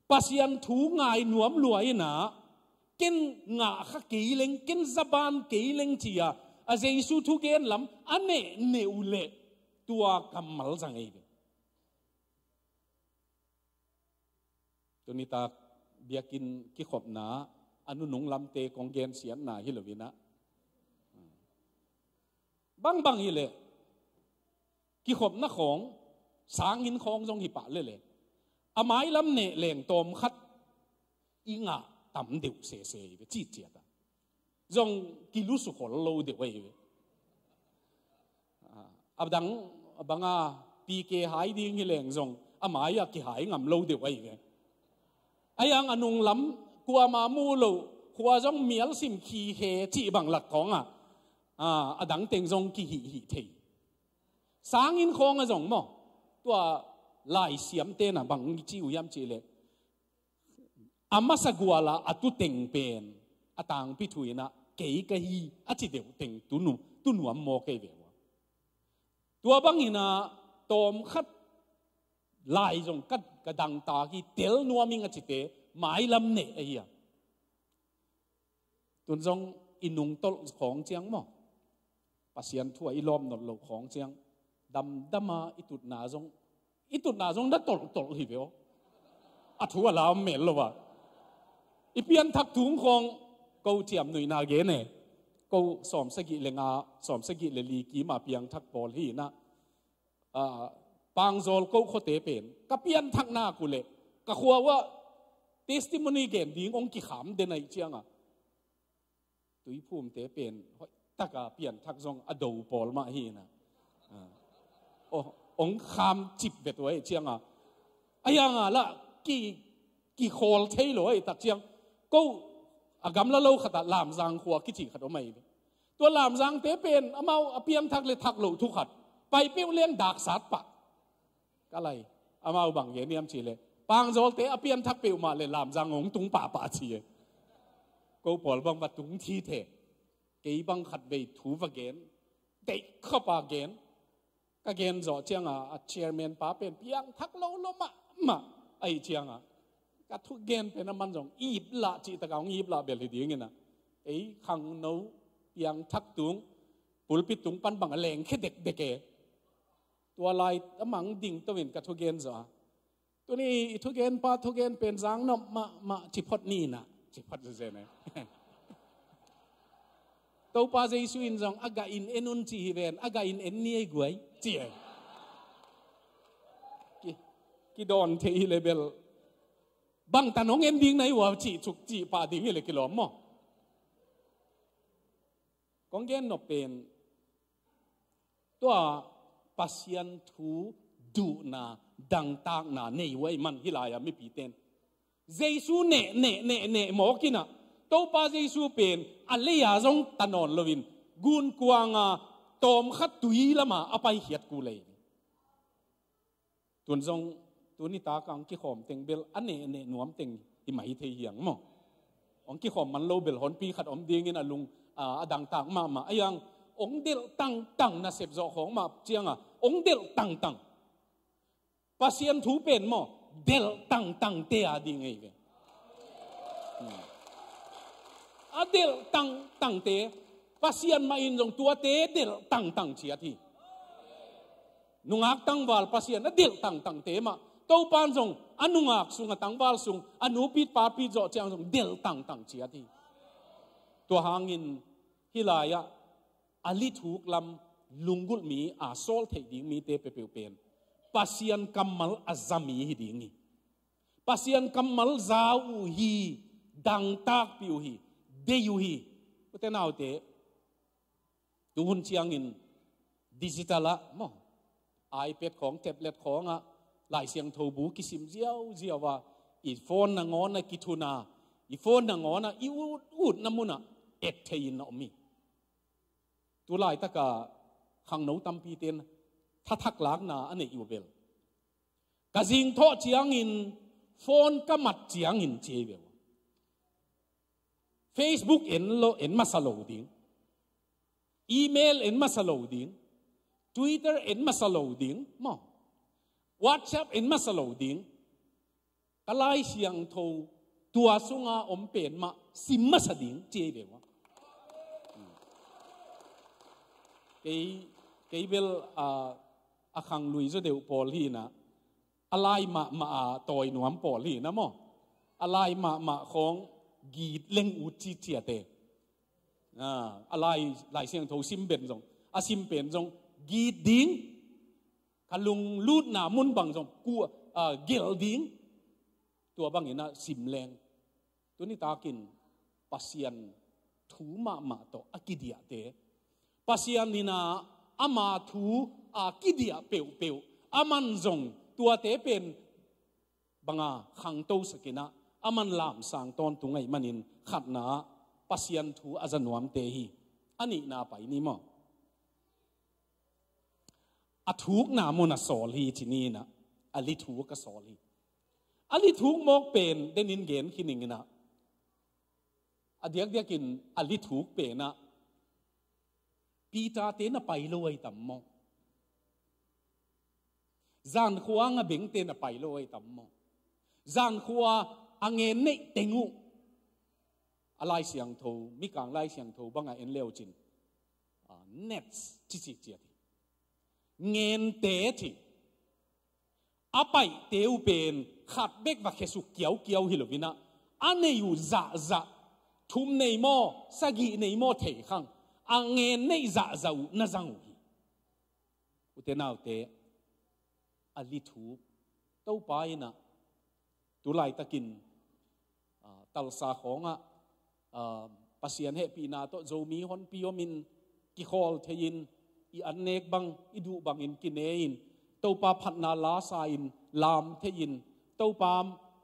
Pasian thu ngai nuam lua in ah, ken ngah kha kei leng, ken za ban kei leng ci a, a Jesu thugen lam a neh neh uh leh tua kammal zang ei ve. Tuni tak biakinn kikhopna a nunung lamte kong gensiatna hi lo in ah, bangbang hi leh, kikhopna khawng, sanginn khawng zong hi pah leh leh, A mailam neh leng tawmkhat i ngah tam deuh sese hi ve, cih ciat a. Zong kilusu khol lo deuh ahi ve. A dang, a banga P K hai ding hi leng zong a mai-ah kihai ngam lo deuh ahi ve. A hiang a nunglam kuama mu lo, khua zong mialsim khi he cih bang lak khawngah, a, a dang teng zong kihihhih thei. Sanginn khawngah zong maw, tua laisiamte na bang ci uh hiam cih leh, a masa guala a tu teng pen a tangpi thu inah kei ka hi a ci deuh teng tu nu, tu nuam maw kei ve ua. Tua bang inah tawmkhat lai zong ka, ka dangtak hi, tel nuam ing a cite mailam neh ahi a. Tun zong i nungtolh khawng ciang maw, Pasian thu ah i lawp nolh loh khawng ciang, damdama i tutna zong, i tutna zong na tolhtolh hi ve aw. A thu a la om mel lo a. I pianthak tung khawng ko ciamnuihna gen e. Ko sawmsagih le nga, sawmsagih le li kima piangthak pawl hi inah, a, Pangzawl ko khuate pen ka pianthak nak uh leh ka khua uah testimony gen ding hong kikham den ahih cianga, Tuiphumte pen hoihtaka pianthak zong a do pawl mah hi inah, a, aw, hong kham cip vet uh ahih cianga, a hianga lah ki, kikhawl thei lo ahih tak ciang, ko a gamla lo khatah Lamzang khua kici khat om ahi ve. Tua Lamzangte pen amau a piangthak le thak loh thu khat, pai peuh leng daksat pah. Ka lai, amau bang gen hiam cih leh, Pangzawlte a pianthak peuhmah le Lamzang hong tung pahpah ci e. Ko pawl bang va tung thi the. Kei bang khatvei thu va gen, deih khapa gen. Ka gen zawh cianga a chairman pa pen piangthak lo lo mahmah ahih cianga, ka thugen pen a man zong iplah cih taka hong iplah bel hi ding inah, ei khangno piangthak tung, pulpit tung pan bang a lengkhia dekdek e. Tua lai a mang ding to in ka thugen zawh a, tuni i thugenpa thugen pen zangnop mahmah ci phot ni inah, ci phot zezen e. Topa Jesu in zong a gah in en un ci hi ven, a gah in en ni ei guai ci e. Ki, kidawn thei hi le bel, bangtan hong en ding na hi ua cih cuk cih pah ding hi le kilawm maw. Kong gen nop pen, tua Pasian thu duhna, dangtakna nei uh ahih man hih lai-a mipite in Jesu neh, neh, neh, neh mawk inah, Topa Jesu pen a lei-a zong ta nawn loin gunkuanga tawmkhat tui lama a paikhiat kul hi. Tun zong, tuni taka hong kikhawm teng bel a neh, neh nuam teng hi mai thei hiang maw. Hong kikhawm man lo bel honpi khat om dingin a lung, a, a dangtak mahmah. A hiang, hong delh tangtang nasep zawh khawng mah cianga, hong delh tangtang. Pasian thu pen maw, delh tangtangte a ding ahi ve. Hmm. A delh tangtangte, Pasian mah in zong tuate delh tangtang ciat hi. Nungak tangval Pasian a delh tangtangte mah, Topan zong a nungak sung, a tangval sung, a nupit papit zawh ciang zong delh tangtang ciat hi. Tua hangin hih lai-ah a lithuk lam lunggulh mi, a sawl theih ding mite peuhpeuh pen Pasian kammal a za mi hi ding hi. Pasian kammal za uh hi, dangtakpih uh hi, deih uh hi. Ute naute, tuhun ciangin digital ah maw, iPad khawng, tablet khawngah Lai Siangtho bu kisim ziauziau a, i phone nangawn a kithuna, i phone nangawn a i ut, utna munah et thei in a om hi. Tu laitaka khangno tampite in thathak lakna a neih uh bel, ka zingthawh ciangin phone ka mat ciangin ci hi ve uh. Facebook en lo, en masa lo ding. Email en masa lo ding. Twitter en masa lo ding. Maw. WhatsApp en masa lo ding. Ka Lai Siangtho tua sunga om pen mah sim masa ding ci hi ve uh. Kei, kei bel, a, a khang lui zaw deuh pawl hi inah, a lai mahmah a tawi nuam pawl hi inah maw. A lai mahmah khawng git leng ut ciciate. A, a lai, Lai Siangtho sim pen zong, a sim pen zong git ding. Ka lunglutna mun bang zong kua, a, gelh ding. Tua bangin ah sim leng, tuni takin Pasian thu mahmah tawh a kidiahte, Pasian in ah ama thu a kidiah peuhpeuh, aman zong tuate pen banga khangtosak in ah, aman lamsang tawntung ahih manin khatna ah Pasian thu a za nuamte hi. A nihna pai ni maw? A thukna mun a sawl hi ci ni in ah, a li thuk a sawl hi. A li thuk mawk pen denin gen khin ning in ah, a diakdiakin a li thuk pen ah Peter-te na pai lo ahi tam maw? Zankhua a bengte na pai lo ahi tam maw? Zankhua a ngen neih teng uh, a Lai Siangtho, Mikang Lai Siangtho banga en leucin, ah, nets ci ci ciat hi. Ngente ci. A paihte uh pen khat bek va khesuk kiaukiau hi lo in ah, a nei uh zahzah, thum nei maw, sagih nei maw thei khang, a ngen neih zahzah uh na zang uh hi. Ute naute, a li thuk, Topa in ah, tu laitakin, ah, Tulsa khawngah, ah, Pasian hehpihna tawh Zomi honpi omin kikhawl thei-in, i annek bang, i duh bangin kine-in, Topa phatna la sa-in lam thei-in, Topa,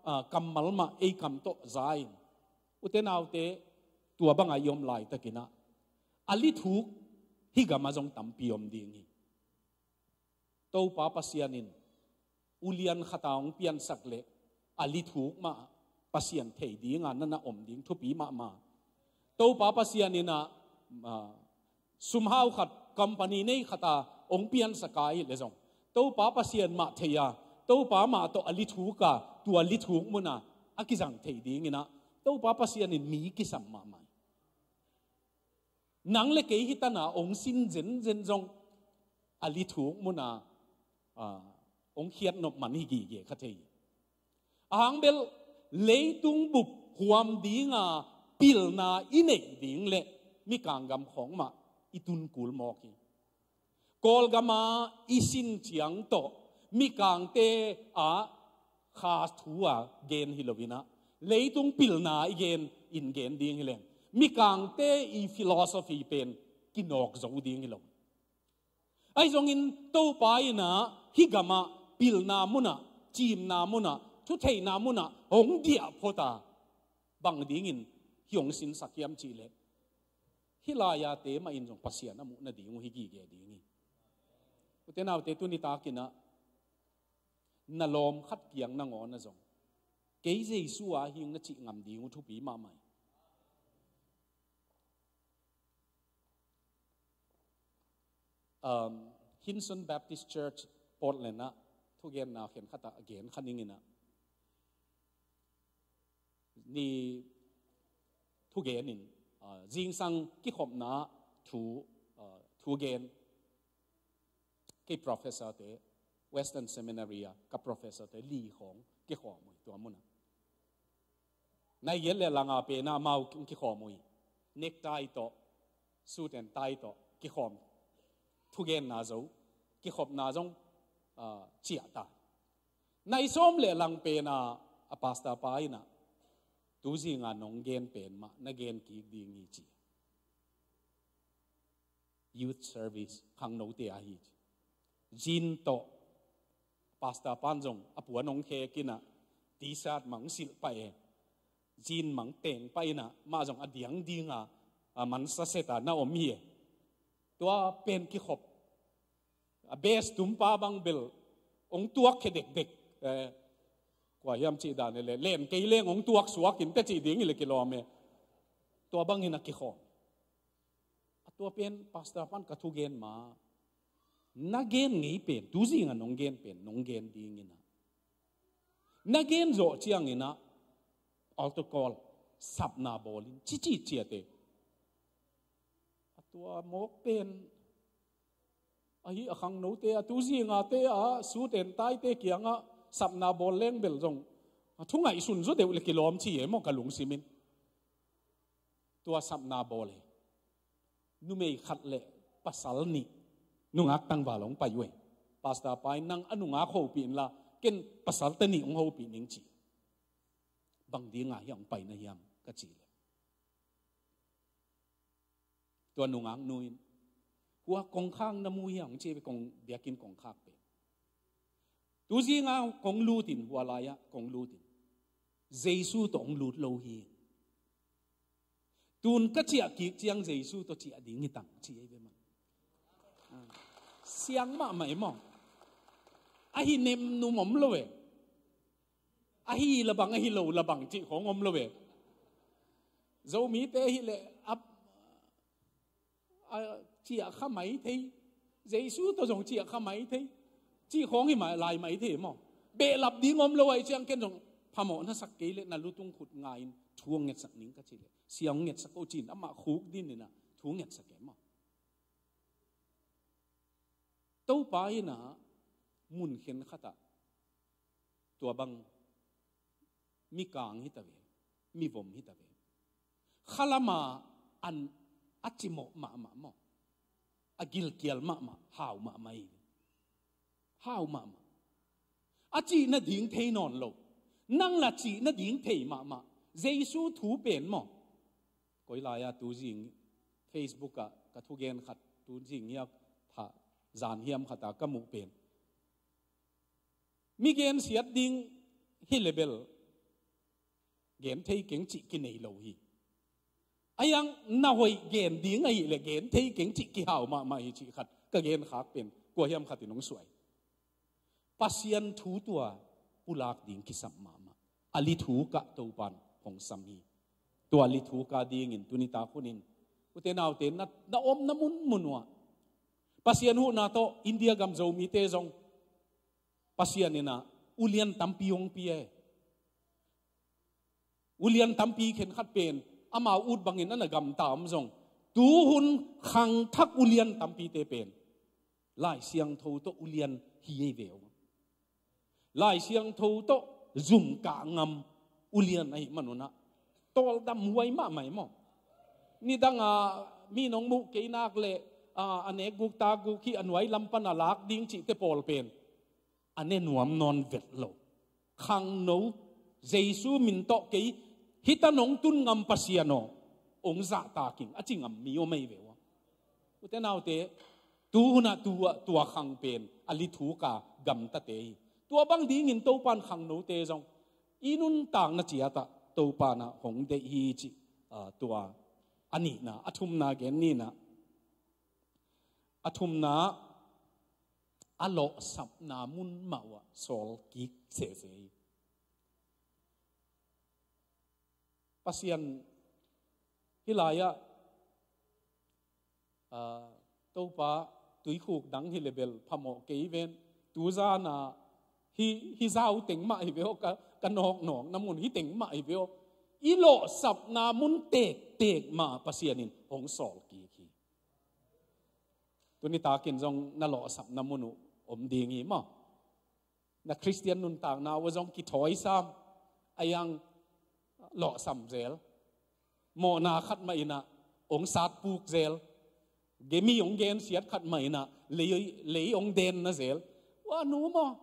ah, kammal mah ei kam tawh za-in, ute naute, tua banga i om laitakin ah, a li thuk hih gamah zong tampi om ding hi. Topa Pasian in ulian khata hong piansak leh, a li thuk mah Pasian thei dinga na na om ding thupi mahmah. Topa Pasian in ah, ah, sumhau khat, company nei khata hong piansak a hih leh zong, Topa Pasian mah thei a, Topa mah tawh a li thuk a, tua li thuk muna a kizang thei ding in ah, Topa Pasian in mi kisam mahmah hi. Nang le kei hi tan a, hong sin zenzen zong, a li thuk muna, ah, hong khiat nop man hi gige kha thei. Ahang bel, leitung bup huam dinga pilna i neih ding leh Mikang gam khawng mah i tun kul mawk hi. Kawlgama i sin ciang tawh, Mikangte ah kha thu a gen hi lo in ah, leitung pilna i gen in gen ding hi leng, Mikangte i philosophy pen kinawk zo ding hi lo. Ahi zongin Topa in ah hih gamah pilna munah, cimna munah, thutheihna munah hong diah phot a, bang dingin hih hong sinsak hiam cih leh, hih lai-ate mah in zong Pasian a muh nading uh hi gige ding hi. Ute naute, tuni takin ah na lawm khat kiang nangawn ah zong, kei Jesu a hing na cih ngam ding uh thupi mahmah hi. Um, Hinson Baptist Church Portland ah thugenna khen khat ah gen kha ning in ah, ni thugen in, ah, zingsang kikhopna thu, ah, thugen, kei professor-te, Western Seminary ah ka professor-te li khawng kikhawm uh hi tua munah. Nai giat le langa pen ah amau kikhawm uh hi. Necktie tawh, suit and tie tawh kikhawm. Thugenna zo, kikhopna zong, ah, ciah ta. Nai sawm le lang pen ah a pastor pa in ah, tu zinga nong gen pen mah na gen kik ding hi ci. Youth service, khangnote ahi ci. Jean tawh, pastor pan zong a puan hong khek in ah, T-shirt mang silh pah e, jean mang teng pah in ah, mah zong a diang dinga, a mansa set a na om hi e. Tua pen kikhop, a best tumpa bang bel hong tuak khe dekdek. Eh, kua hiam cih dan e le, len kei leng hong tuak suak in teh cih ding hi le kilawm e. Tua bangin a kikhawm. A tua pen pastor pan ka thugen ma, na gen ngei pen, tu zinga nong gen pen nong gen ding in ah, na gen zawh ciangin ah altar call, sapna bawl in ci ci ciat e. A tua mawk pen, ahi a khangnote, a tu zingate, a suit and tie-te kiangah sapna bawl leng bel zong, a thu ngaihsun zaw deuh le kilawm ci e maw, ka lungsim in. Tua sapna bawl hi. Numei khat le pasal nih nungak tangval hong pai uh hi. Pastor pa in, nang a nungak hopih inla, ken pasalte nih hong hopih ning ci. Bang dinga hih hong pai na hiam ka cih leh, tua nungak nu in, hua kongkhak na mu hia hong ci ve, kong biakinn kongkhak pen. Tu zinga kong lut in, hua lai-ah kong lut in, Jesu tawh hong lut lo hi. Tun ka ciah kik ciang Jesu tawh ciah ding hi tang ci ei ve man. Ah. Siang mahmah e maw. Ahi nemnum om lo e. Ahi labang, ahi lo labang cih khawng om lo e. Zomite hi leh a, a ciah kha mai thei. Jesu tawh zong ciah kha mai thei. Cih khawng hi mai, lai mai thei maw. Behlap ding om lo ahih ciang ken zong phamawh na sak kei leh na lutung khut nga in thu hong ngetsak ning ka cih leh, Sia hong ngetsak o ci-in amah khuk din in a thu hong ngetsak e maw. Topa in a mun khen khat ah tua bang mikang hi ta ve, mivom hi ta ve. Khalama an a cimawh mahmah maw. A gilkial mahmah, hau mahmah hi. Hau mahmah. A cih nading thei nawn lo. Nang la cih nading thei mahmah. Jesu thu pen maw. Koi lai-a tu zing Facebook ah ka thugen khat tu zing hiak thah zan hiam khat ah ka muh pen. Mi gensiat ding hi leh bel gen thei keng cih kinei lo hi. A yang na hoih gen ding ahih leh gen thei keng cih kihau mahmah hi cih khat ka gen khak pen kua hiam khat in hong suai. Pasian thu tua pulak ding kisam mahmah. A li thu kah Topan hong sam hi. Tua li thu kah dingin tuni tak hunin ute naute na, na omna munmun uh ah Pasian huhna tawh India gam Zomite zong Pasian in a ulian tampi hong pia e. Ulian tampi khenkhat pen amau ut bangin a na gamta om zong, tuhun khangthak ulian tampite pen Lai Siangtho tawh ulian hi ei ve uh. Lai Siangtho tawh zumkah ngam ulian ahih manun ah tawldam huai mahmah hi maw. Nidang a mi nong muh kei nak leh a, a nek guk tak guk hi a nuai lam pan a lak ding cihte pawl pen a ne nuam nawn vet lo. Khangno Jesu min tawh kei hih tan hong tun ngam Pasian aw, hong zahtak ing a ci ngam mi om ei ve uh. Ute naute, tuhun ah tua, tua khang pen a li thu kah gamtate hi. Tua bang dingin Topan khangnote zong i nuntakna ciat ah Topan a hong deih hi cih, ah, tua a nihna, a thumna gen ni in a, a thumna a lawhsapna mun mah uh ah sawl kik sese hi. Pasian hih lai-ah, ah, Topa tuikhuk dang hi leh bel phamawh kei ven, tu zan a hih, hih zau teng mah hi ve aw, ka, ka nawknawkna mun hih teng mah hi ve aw. I lawhsapna mun tektek mah Pasian in hong sawl kik hi. Tuni takin zong na lawhsapna mun uh om ding hi maw. Na Khristian nuntakna uh zong kithawi sam, a yang lawhsam zel. Mawhna khat mah in a hong satpuk zel. Gemi hong gensiat khat mah in a lei, lei hong denna zel. Ua nu maw,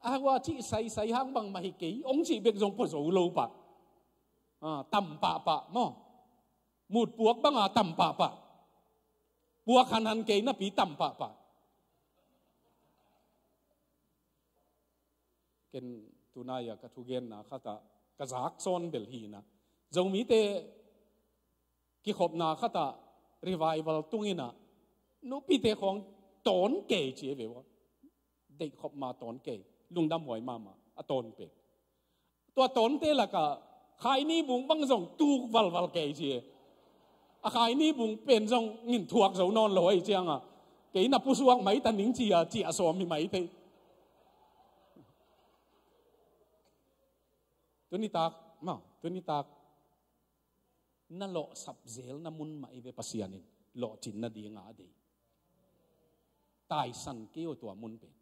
a ua cih saisai hang bangmah hi kei hong cih bek zong pua zo lo pah. Ah, tam pahpah maw. Mutpuak banga tam pahpah. Puak hanhan kei napi tam pahpah. Ken tunai-a ka thugenna khatah ka zak sawn bel hi in a, Zomite kikhopna khatah revival tung in a, nupite khawng tawn kei ci e ve ua. Deihkhop ma tawn kei, lungdam huai mahmah, a tawn pen. Tua tawnte lakah Khaini bung bang zong tuk valval kei ci e. A Khaini bung pen zong ngin thuak zo nawn lo ahih cianga, kei na pusuak mai ta ning ci a, ci a sawm hi mai thei. Tuni tak maw, tuni tak na lawhsap zelna mun mah i ve Pasian in lawhcinna dinga a dei. Taisan kei aw tua mun pen.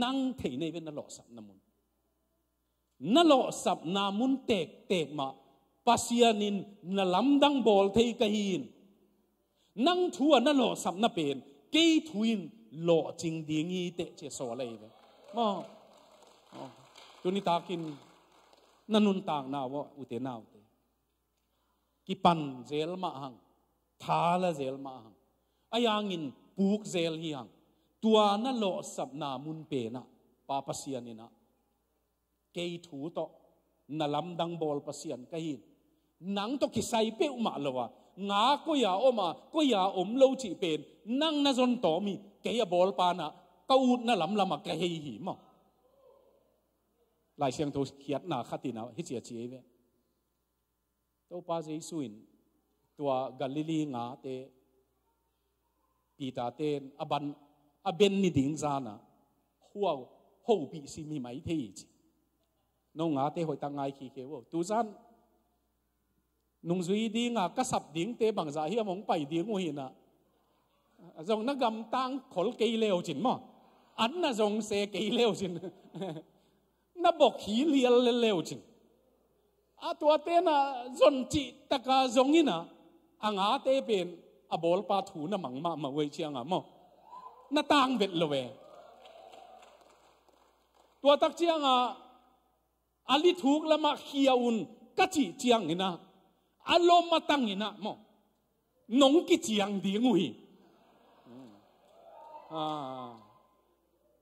Nang thei na i ve na lawhsapna mun. Na lawhsapna mun tektek mah Pasian in na lamdang bawl thei ka hi in. Nang thu a na lawhsapna pen kei thu in lawhcing ding hi teh ci a sawl ahi ve. Maw. Maw. Tuni takin Na nuntakna uah, ute naute, kipan zel mah hang, thala zel mah hang, ahi hangin puk zel hi hang. Tua na lawhsapna mun penah Pa Pasian inah, kei thu tawh na lamdang bawl Pasian ka hi. Nang tawh kisai peuhmah lo a, nga koi-a om a, koi-a om lo cih pen nang na zon tawm hi. Kei a bawlpa nah ka utna lamlamah ka hei hi maw. Lai Siangtho khiatna khat inah hici a ci ei ve. Topa Jesu in tua Galilee ngate, Peter ten a ban, a ben ni ding zanah, huau, hopih sim hi mai thei hi ci. No ngate hoihtak ngai khikhe uh. Tuzan nungzui dinga ka sap dingte bangzah hiam hong pai ding uh hinah. Zong na gamtang khol kei leucin maw. An na zong se kei leucin. Na bok hi lial leucin. A tua tenah zon cih taka zong inah, a ngate pen a bawlpa thu na mang mahmah uh ei cianga maw. Na tang vet lo e. Tua tak cianga a lithuk lamah khia un ka cih cianginah, a lom a tanginah maw, nong kiciang ding uh hi. Ah,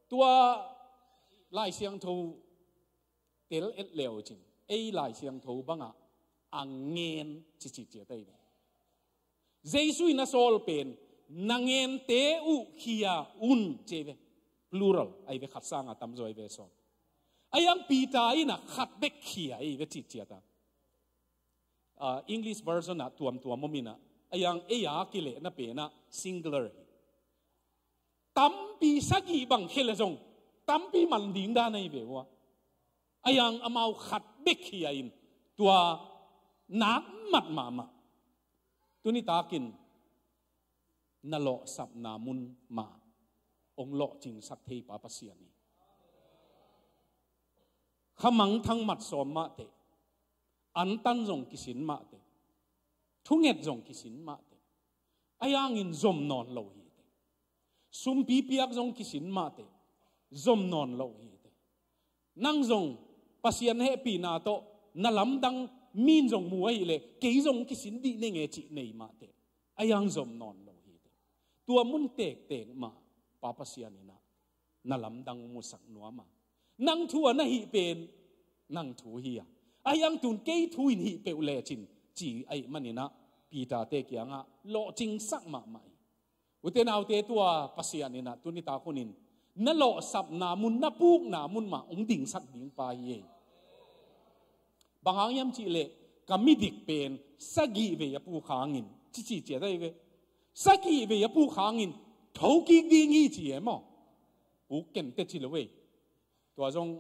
tua Lai Siangtho tel et leucin, ei Lai Siangtho bangah a ngen ciciciat ahi ve. Jesu in a sawl pen, na ngente uh khia un ci ei ve. Plural ahi ve, khat sanga tamzaw ahi ve sawl. Ahi hang Peter inah khat bek khia ei ve ciciat a. Ah, English version ah tuamtuam om inah, ahi hang ei a kilehna penah singular hi. Tampi sagih bang khia le zong tampi man ding dan ahi ve uh a. Ahi hang amau khat bek khia in tua nak mat mahmah. Tuni takin na lawhsapna mun mah hong lawhcingsak thei Pa Pasian hi. Khamangthang mat sawm mahteh, antan zong kisin mahteh, thunget zong kisin mahteh, ahi hangin zom nawn lo hiteh. Sumpi piak zong kisin mahteh, zom nawn lo hiteh. Nang zong Pasian hehpihna tawh na lamdang, min zong mu ahileh kei zong kisin dih ning e cih nei mahteh, ahi hang zom nawn lo hiteh. Tua mun tektek mah Pa Pasian inah na lamdang musak nuam a. Nang thu a na hih pen nang thu hi a, ahi hang tun kei thu in hih peuh lecin ci ahih maninah Peter te kiangah lawhcingsak mahmah hi. Ute naute, tua Pasian inah tuni tak hunin na lawhsapna mun, na pukna mun mah hong dingsak ding Pa hi ei. Bang hang hiam cihleh, ka midik pen sagih vei a puk hangin, cici ciat ahi ve. Sagih vei a puk hangin thokik ding hi ci e maw. Puk kente ci lo ei. Tua zong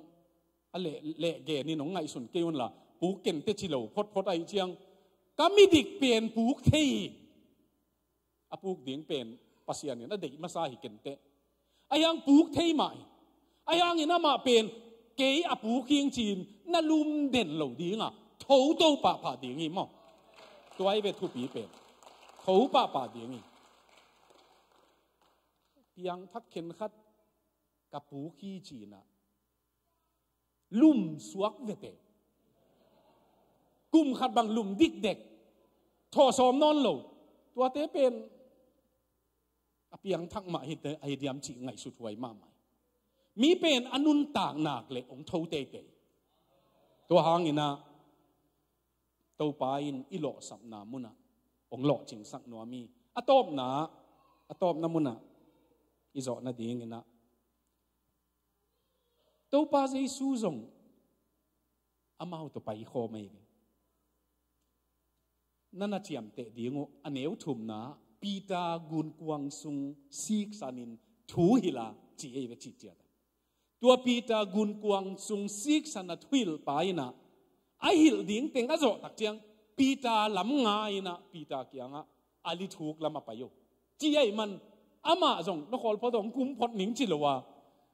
a leh, leh genin hong ngaihsun kei unla, puk kente ci lo photphot ahih ciang, ka midik pen puk thei hi. A puk ding pen Pasian in a deih masa hi kenteh. Ahi hang puk thei mah hi. Ahi hangin amah pen kei a puk hing ci-in na lum den lo dinga, tho to pahpah ding hi maw. Tua ahi ve thupi pen. Tho pahpah ding hi. Piangthak khenkhat ka puk hi ci-inah lum suak vete. Kum khat bang lum dikdek, thawh sawm nawn lo. Tuate pen a piangthak mah hi te, ahi diam cih ngaihsut huai mahmah. Mi pen a nuntak nak leh hong tho teitei. Tua hanginah Topa in i lawhsapna munah hong lawhcingsak nuam hi. A tawpna, a tawpna munah i zawh nadinginah Topa Jesu zong amau tawh paikhawm ahi ve. Na na ciamteh ding uh a neu thumna, Peter gunkuang sung siksanin thu hilh a ci ahi ve cih ciat. Tua Peter gunkuang sung siksan a thuhilhpa inah a hilh ding teng a zawh tak ciang Peter lam nga inah Peter kiangah a lithuk lamah pai uh ci ahih man, amah zong na khawl phot hong kum phot ning ci lo a,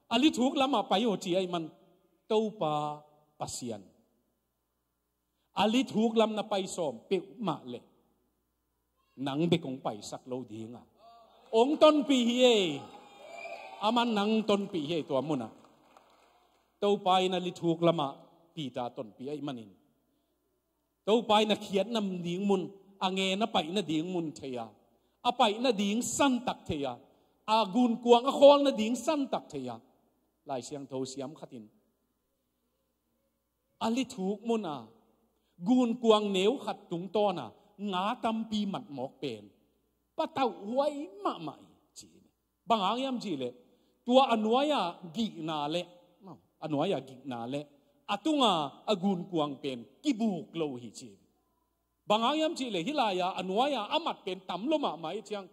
a lithuk lamah pai uh ci ahih man, Topa Pasian a lithuk lam na pai sawm peuhmah leh nang bek hong paisak lo dinga hong tonpih hi ei. Aman nang tonpih hi ei tua munah. Topa in a lithuk lamah Peter tonpih ahih manin Topa in a khiatna ding mun, a ngen a paihna ding mun thei a, a paihna ding santak thei a, a gunkuang a khawlna ding santak thei a, Lai Siangtho siam khat in a lithuk mun a gunkuang neu khat tungtawn a nga tampi mat mawk pen patauh huai mahmah hi ci hi. Bang hang hiam cih leh tua a nuai-a gihna le, a nuai-a gihna le a tunga a gunkuang pen kibuk lo hi ci hi. Bang hang hiam cih leh hih lai-a a nuai-a a mat pen tam lo mahmah hi ciang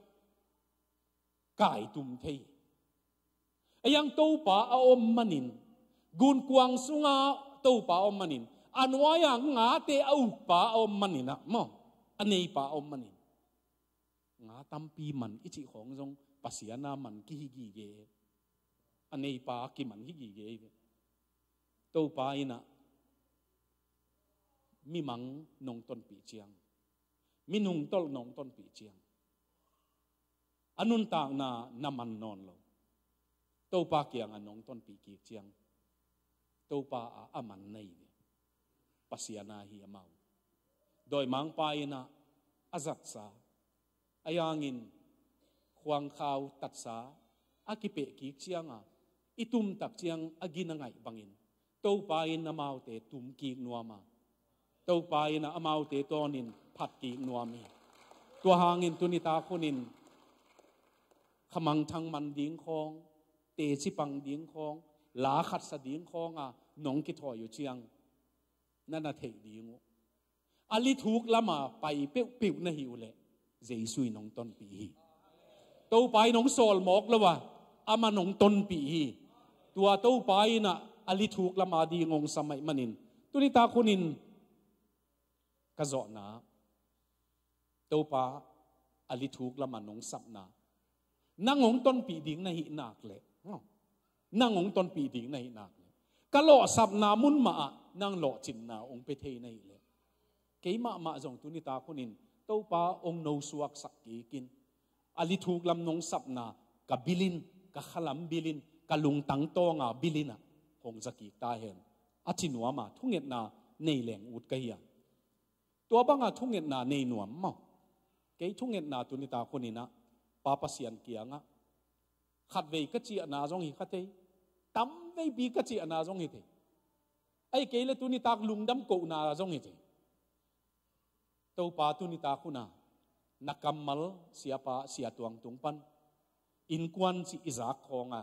kaitum thei hi. A hiang Topa a om manin, gunkuang sunga Topa a om manin, a nuai-a ngate a ukpa a om manin ah maw, a neipa a om manin nga tampi man i cih khawng zong Pasian a man kihi gige, a neipa kiman hi gige hi ve. Topa in ah mimang nong tonpih ciang, minung tolh nong tonpih ciang, a nuntakna na man nawn lo, Topa kiangah nong tonpih kik ciang Topa a a man na hi ve. Pasian a hi amau. Dawimangpa in ah a zatsa, a hiangin khuangkhau tatsa a kipeh kik cianga i tumtak ciang a gina ngaih bangin Topa in amaute tum kik nuam a, Topa in ah amaute tawnin phat kik nuam hi. Tua hangin tuni tak hunin khamangthang man ding khawng, teci pang ding khawng, la khatsa ding khawng a nong kithawi uh ciang na na theih ding uh, a lithuk lama pai peuhpeuh na hi uh leh Jesu in hong tonpih hi. Topa in hong sawl mawk lo a, amah in hong tonpih hi. Tua Topa in ah a lithuk lama ding hong sam ahih manin tuni tak hunin ka zawhna, Topa a lithuk lama nong sapna, nang hong tonpih ding na hih nak leh, nang hong tonpih ding na hih nak leh, ka lawhsapna mun mah ah nang lawhcinna hong pia thei na hih leh, kei mahmah zong tuni tak hunin Topa hong nosuaksak kik in, a lithuk lam nong sapna ka bil in, ka khalam bil in, ka lungtang tawnga bil in ah hong za kik ta hen. A ci nuam a, thungetna nei leng ut ka hi a. Tua banga thungetna nei nuam maw? Kei thungetna tuni tak hunin ah Pa Pasian kiangah khatvei ka ciahna zong hi kha thei, tamveipi ka ciahna zong hi thei, ahih kei leh tuni tak lungdam kohna zong hi thei. Topa tuni tak hun a na kammal siapa Sia Tuang tung pan innkuan cih i zak khawng a,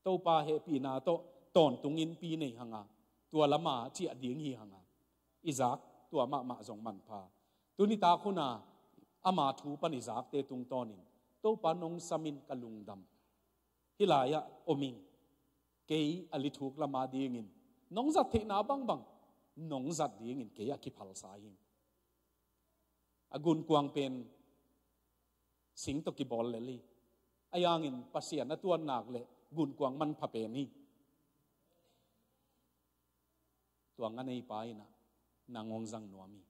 Topa hehpihna tawh tawntung innpi nei hang a, tua lama ciah ding hi hang a, i zak tua mahmah zong manpha. Tuni tak hun a ama thu pan i zakte tungtawnin Topa nong sam in ka lungdam. Hih lai-ah om ing. Kei a lithuk lama dingin nong zat theihna bangbang nong zat dingin kei a kiphalsa hi. A gunkuang pen sing tawh kibawl lel hi. A hiangin Pasian a tuan nak leh gunkuang manpha pen hi. Tua nga neipa in ah nang hong zang nuam hi.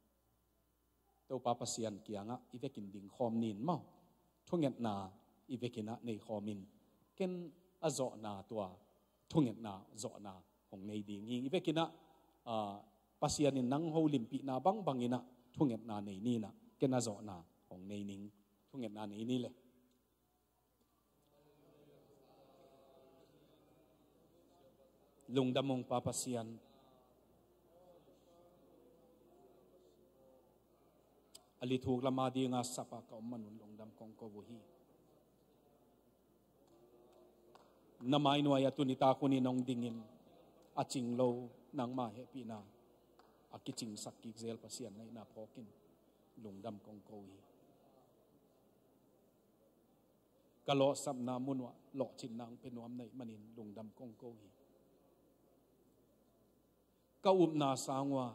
Topa Pasian kiangah i vekin dingkhawm ni in maw? Thungetna i vekin ah neikhawm in. Ken a zawhna tua thungetna zawhna hong nei ding hi. I vekin ah, ah, Pasian in nang holimpihna bangbang in ah thungetna nei ni in ah, ken a zawhna hong nei ning. Thungetna nei ni le. Lungdam ung Pa Pasian. A lithuk lama dinga sapa ka om manun lungdam kong ko uh hi. Na mai nuai-ah tuni tak hunin hong dingin a cing lo nangma hehpihna a kicingsak kik zel Pasian na hihna phawkin lungdam kong ko uh hi. Ka lawhsapna mun uah lawhcinna hong pia nuam na hih manin lungdam kong ko uh hi. Ka upna sang uah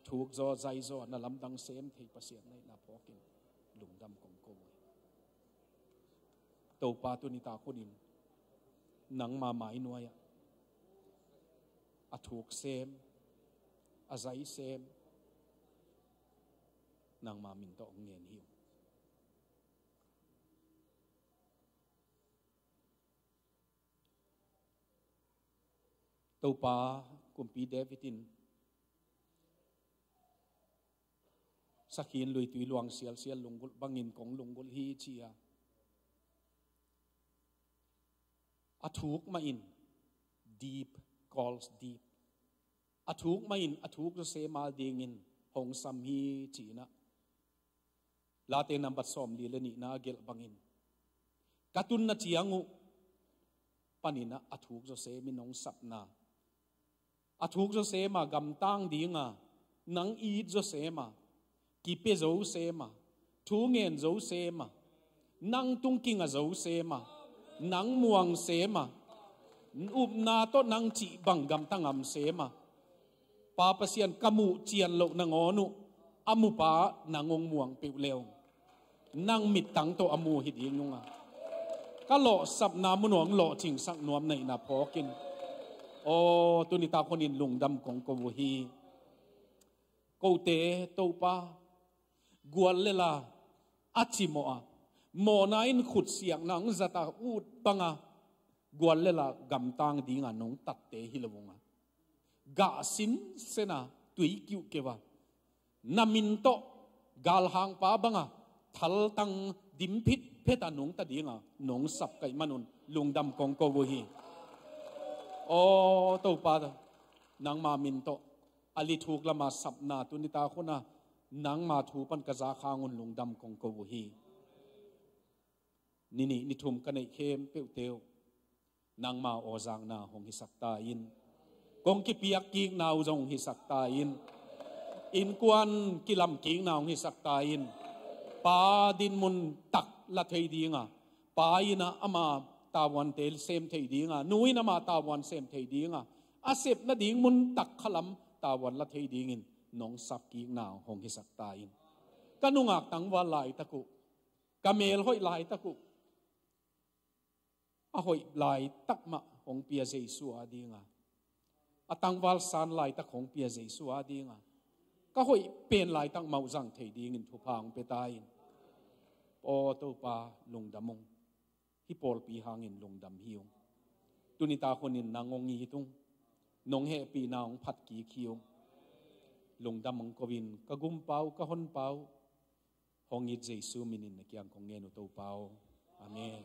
thuk zaw zai zaw na lamdang sem thei Pasian na hihna phawkin lungdam kong ko uh hi. Topa tuni tak hunin nangma mai nuai-ah a thuk sem, a zai sem, nangma min tawh hong ngen hi ung. Topa, Kumpi David in sakhin luitui luang sialsial lunggulh bangin kong lunggulh hi ci a, a thuk mah in deep calls deep. A thuk mah in a thuk zawsema dingin hong sam hi cinah Late nambat sawmli le nihna a gelh bangin ka tunna ciang uh paninah a thuk zawsem in hong sapna, a thuk zawsema gamtang dinga nang it zawsema, kipia zawsema, thu ngen zawsema, nang tungkinga zawsema, nang muang sema, upna tawh nang cih bang gamta ngam sema, Pa Pasian, ka muh cian loh nangawn uh a mupa nang hong muang peuh leu nang mittang tawh a mu hi ding ung a, ka lawhsapna mun hong lawhcingsak nuam naihna phawkin, aw, tunitak hunin lungdam kong ko uh hi. Kote Topa, gual le la a cimawh a, mawhna in khutsiakna hong zata ut banga gual le la gamtang dinga nong tatte hi lo unga, gah sinsena tui kiuhkeuh a, na min tawh galhangpa banga thaltang dim phitphet a nungta dinga nong sap kaih manun lungdam kong ko uh hi. Aw Topa, nangma min tawh a lithuk lama sapna tunitak huna nangma thu pan ka zak hangun lungdam kong ko uh hi. Ni nih ni thum ka neih khempeuhte uh nangma awzakna hong hisak ta in, kong kipiak kikna uh zong hong hisak ta in, innkuan kilam kikna hong hisak ta in, pa dinmun tak la thei dinga, pa inah ama tavuante sem thei dinga, nu in ama tavuan sem thei dinga, a sepna ding mun tak khalam tavuan la thei dingin nong sap kikna hong hisak ta in. Ka nungak tangval laitak uh, ka mel hoih laitak uh, a hoih laitak mah hong pia Jesu a dinga, a tangval san laitak hong pia Jesu a dinga, ka hoih pen laitak mah uh zang thei dingin thupha hong pia ta in. Aw Topa, lungdam ung. Hih pawlpi hangin lungdam hi ung. Tunitak hunin nang hong it ung. Nong hehpihna hong phat kik hi ung. Lungdam hong ko in, ka gumpa uh, ka honpa uh, hong it Jesu minin na kiang kong ngen uh Topa aw. Amen.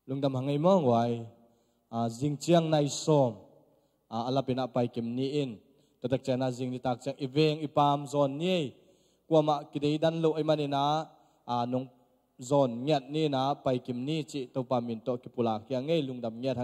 Lungdam hang ei mawng uai. A, zing ciang nai sawm, a, a lapinah paikim ni in, tuatak cianah zing nitak ciang i veng i pam zawn ni ei. Kuamah kideidan loh ei maninah, a, nong zawn ngiat ninah paikim ni cih Topa min tawh kipulak hiang ei. Lungdam ngiat hang.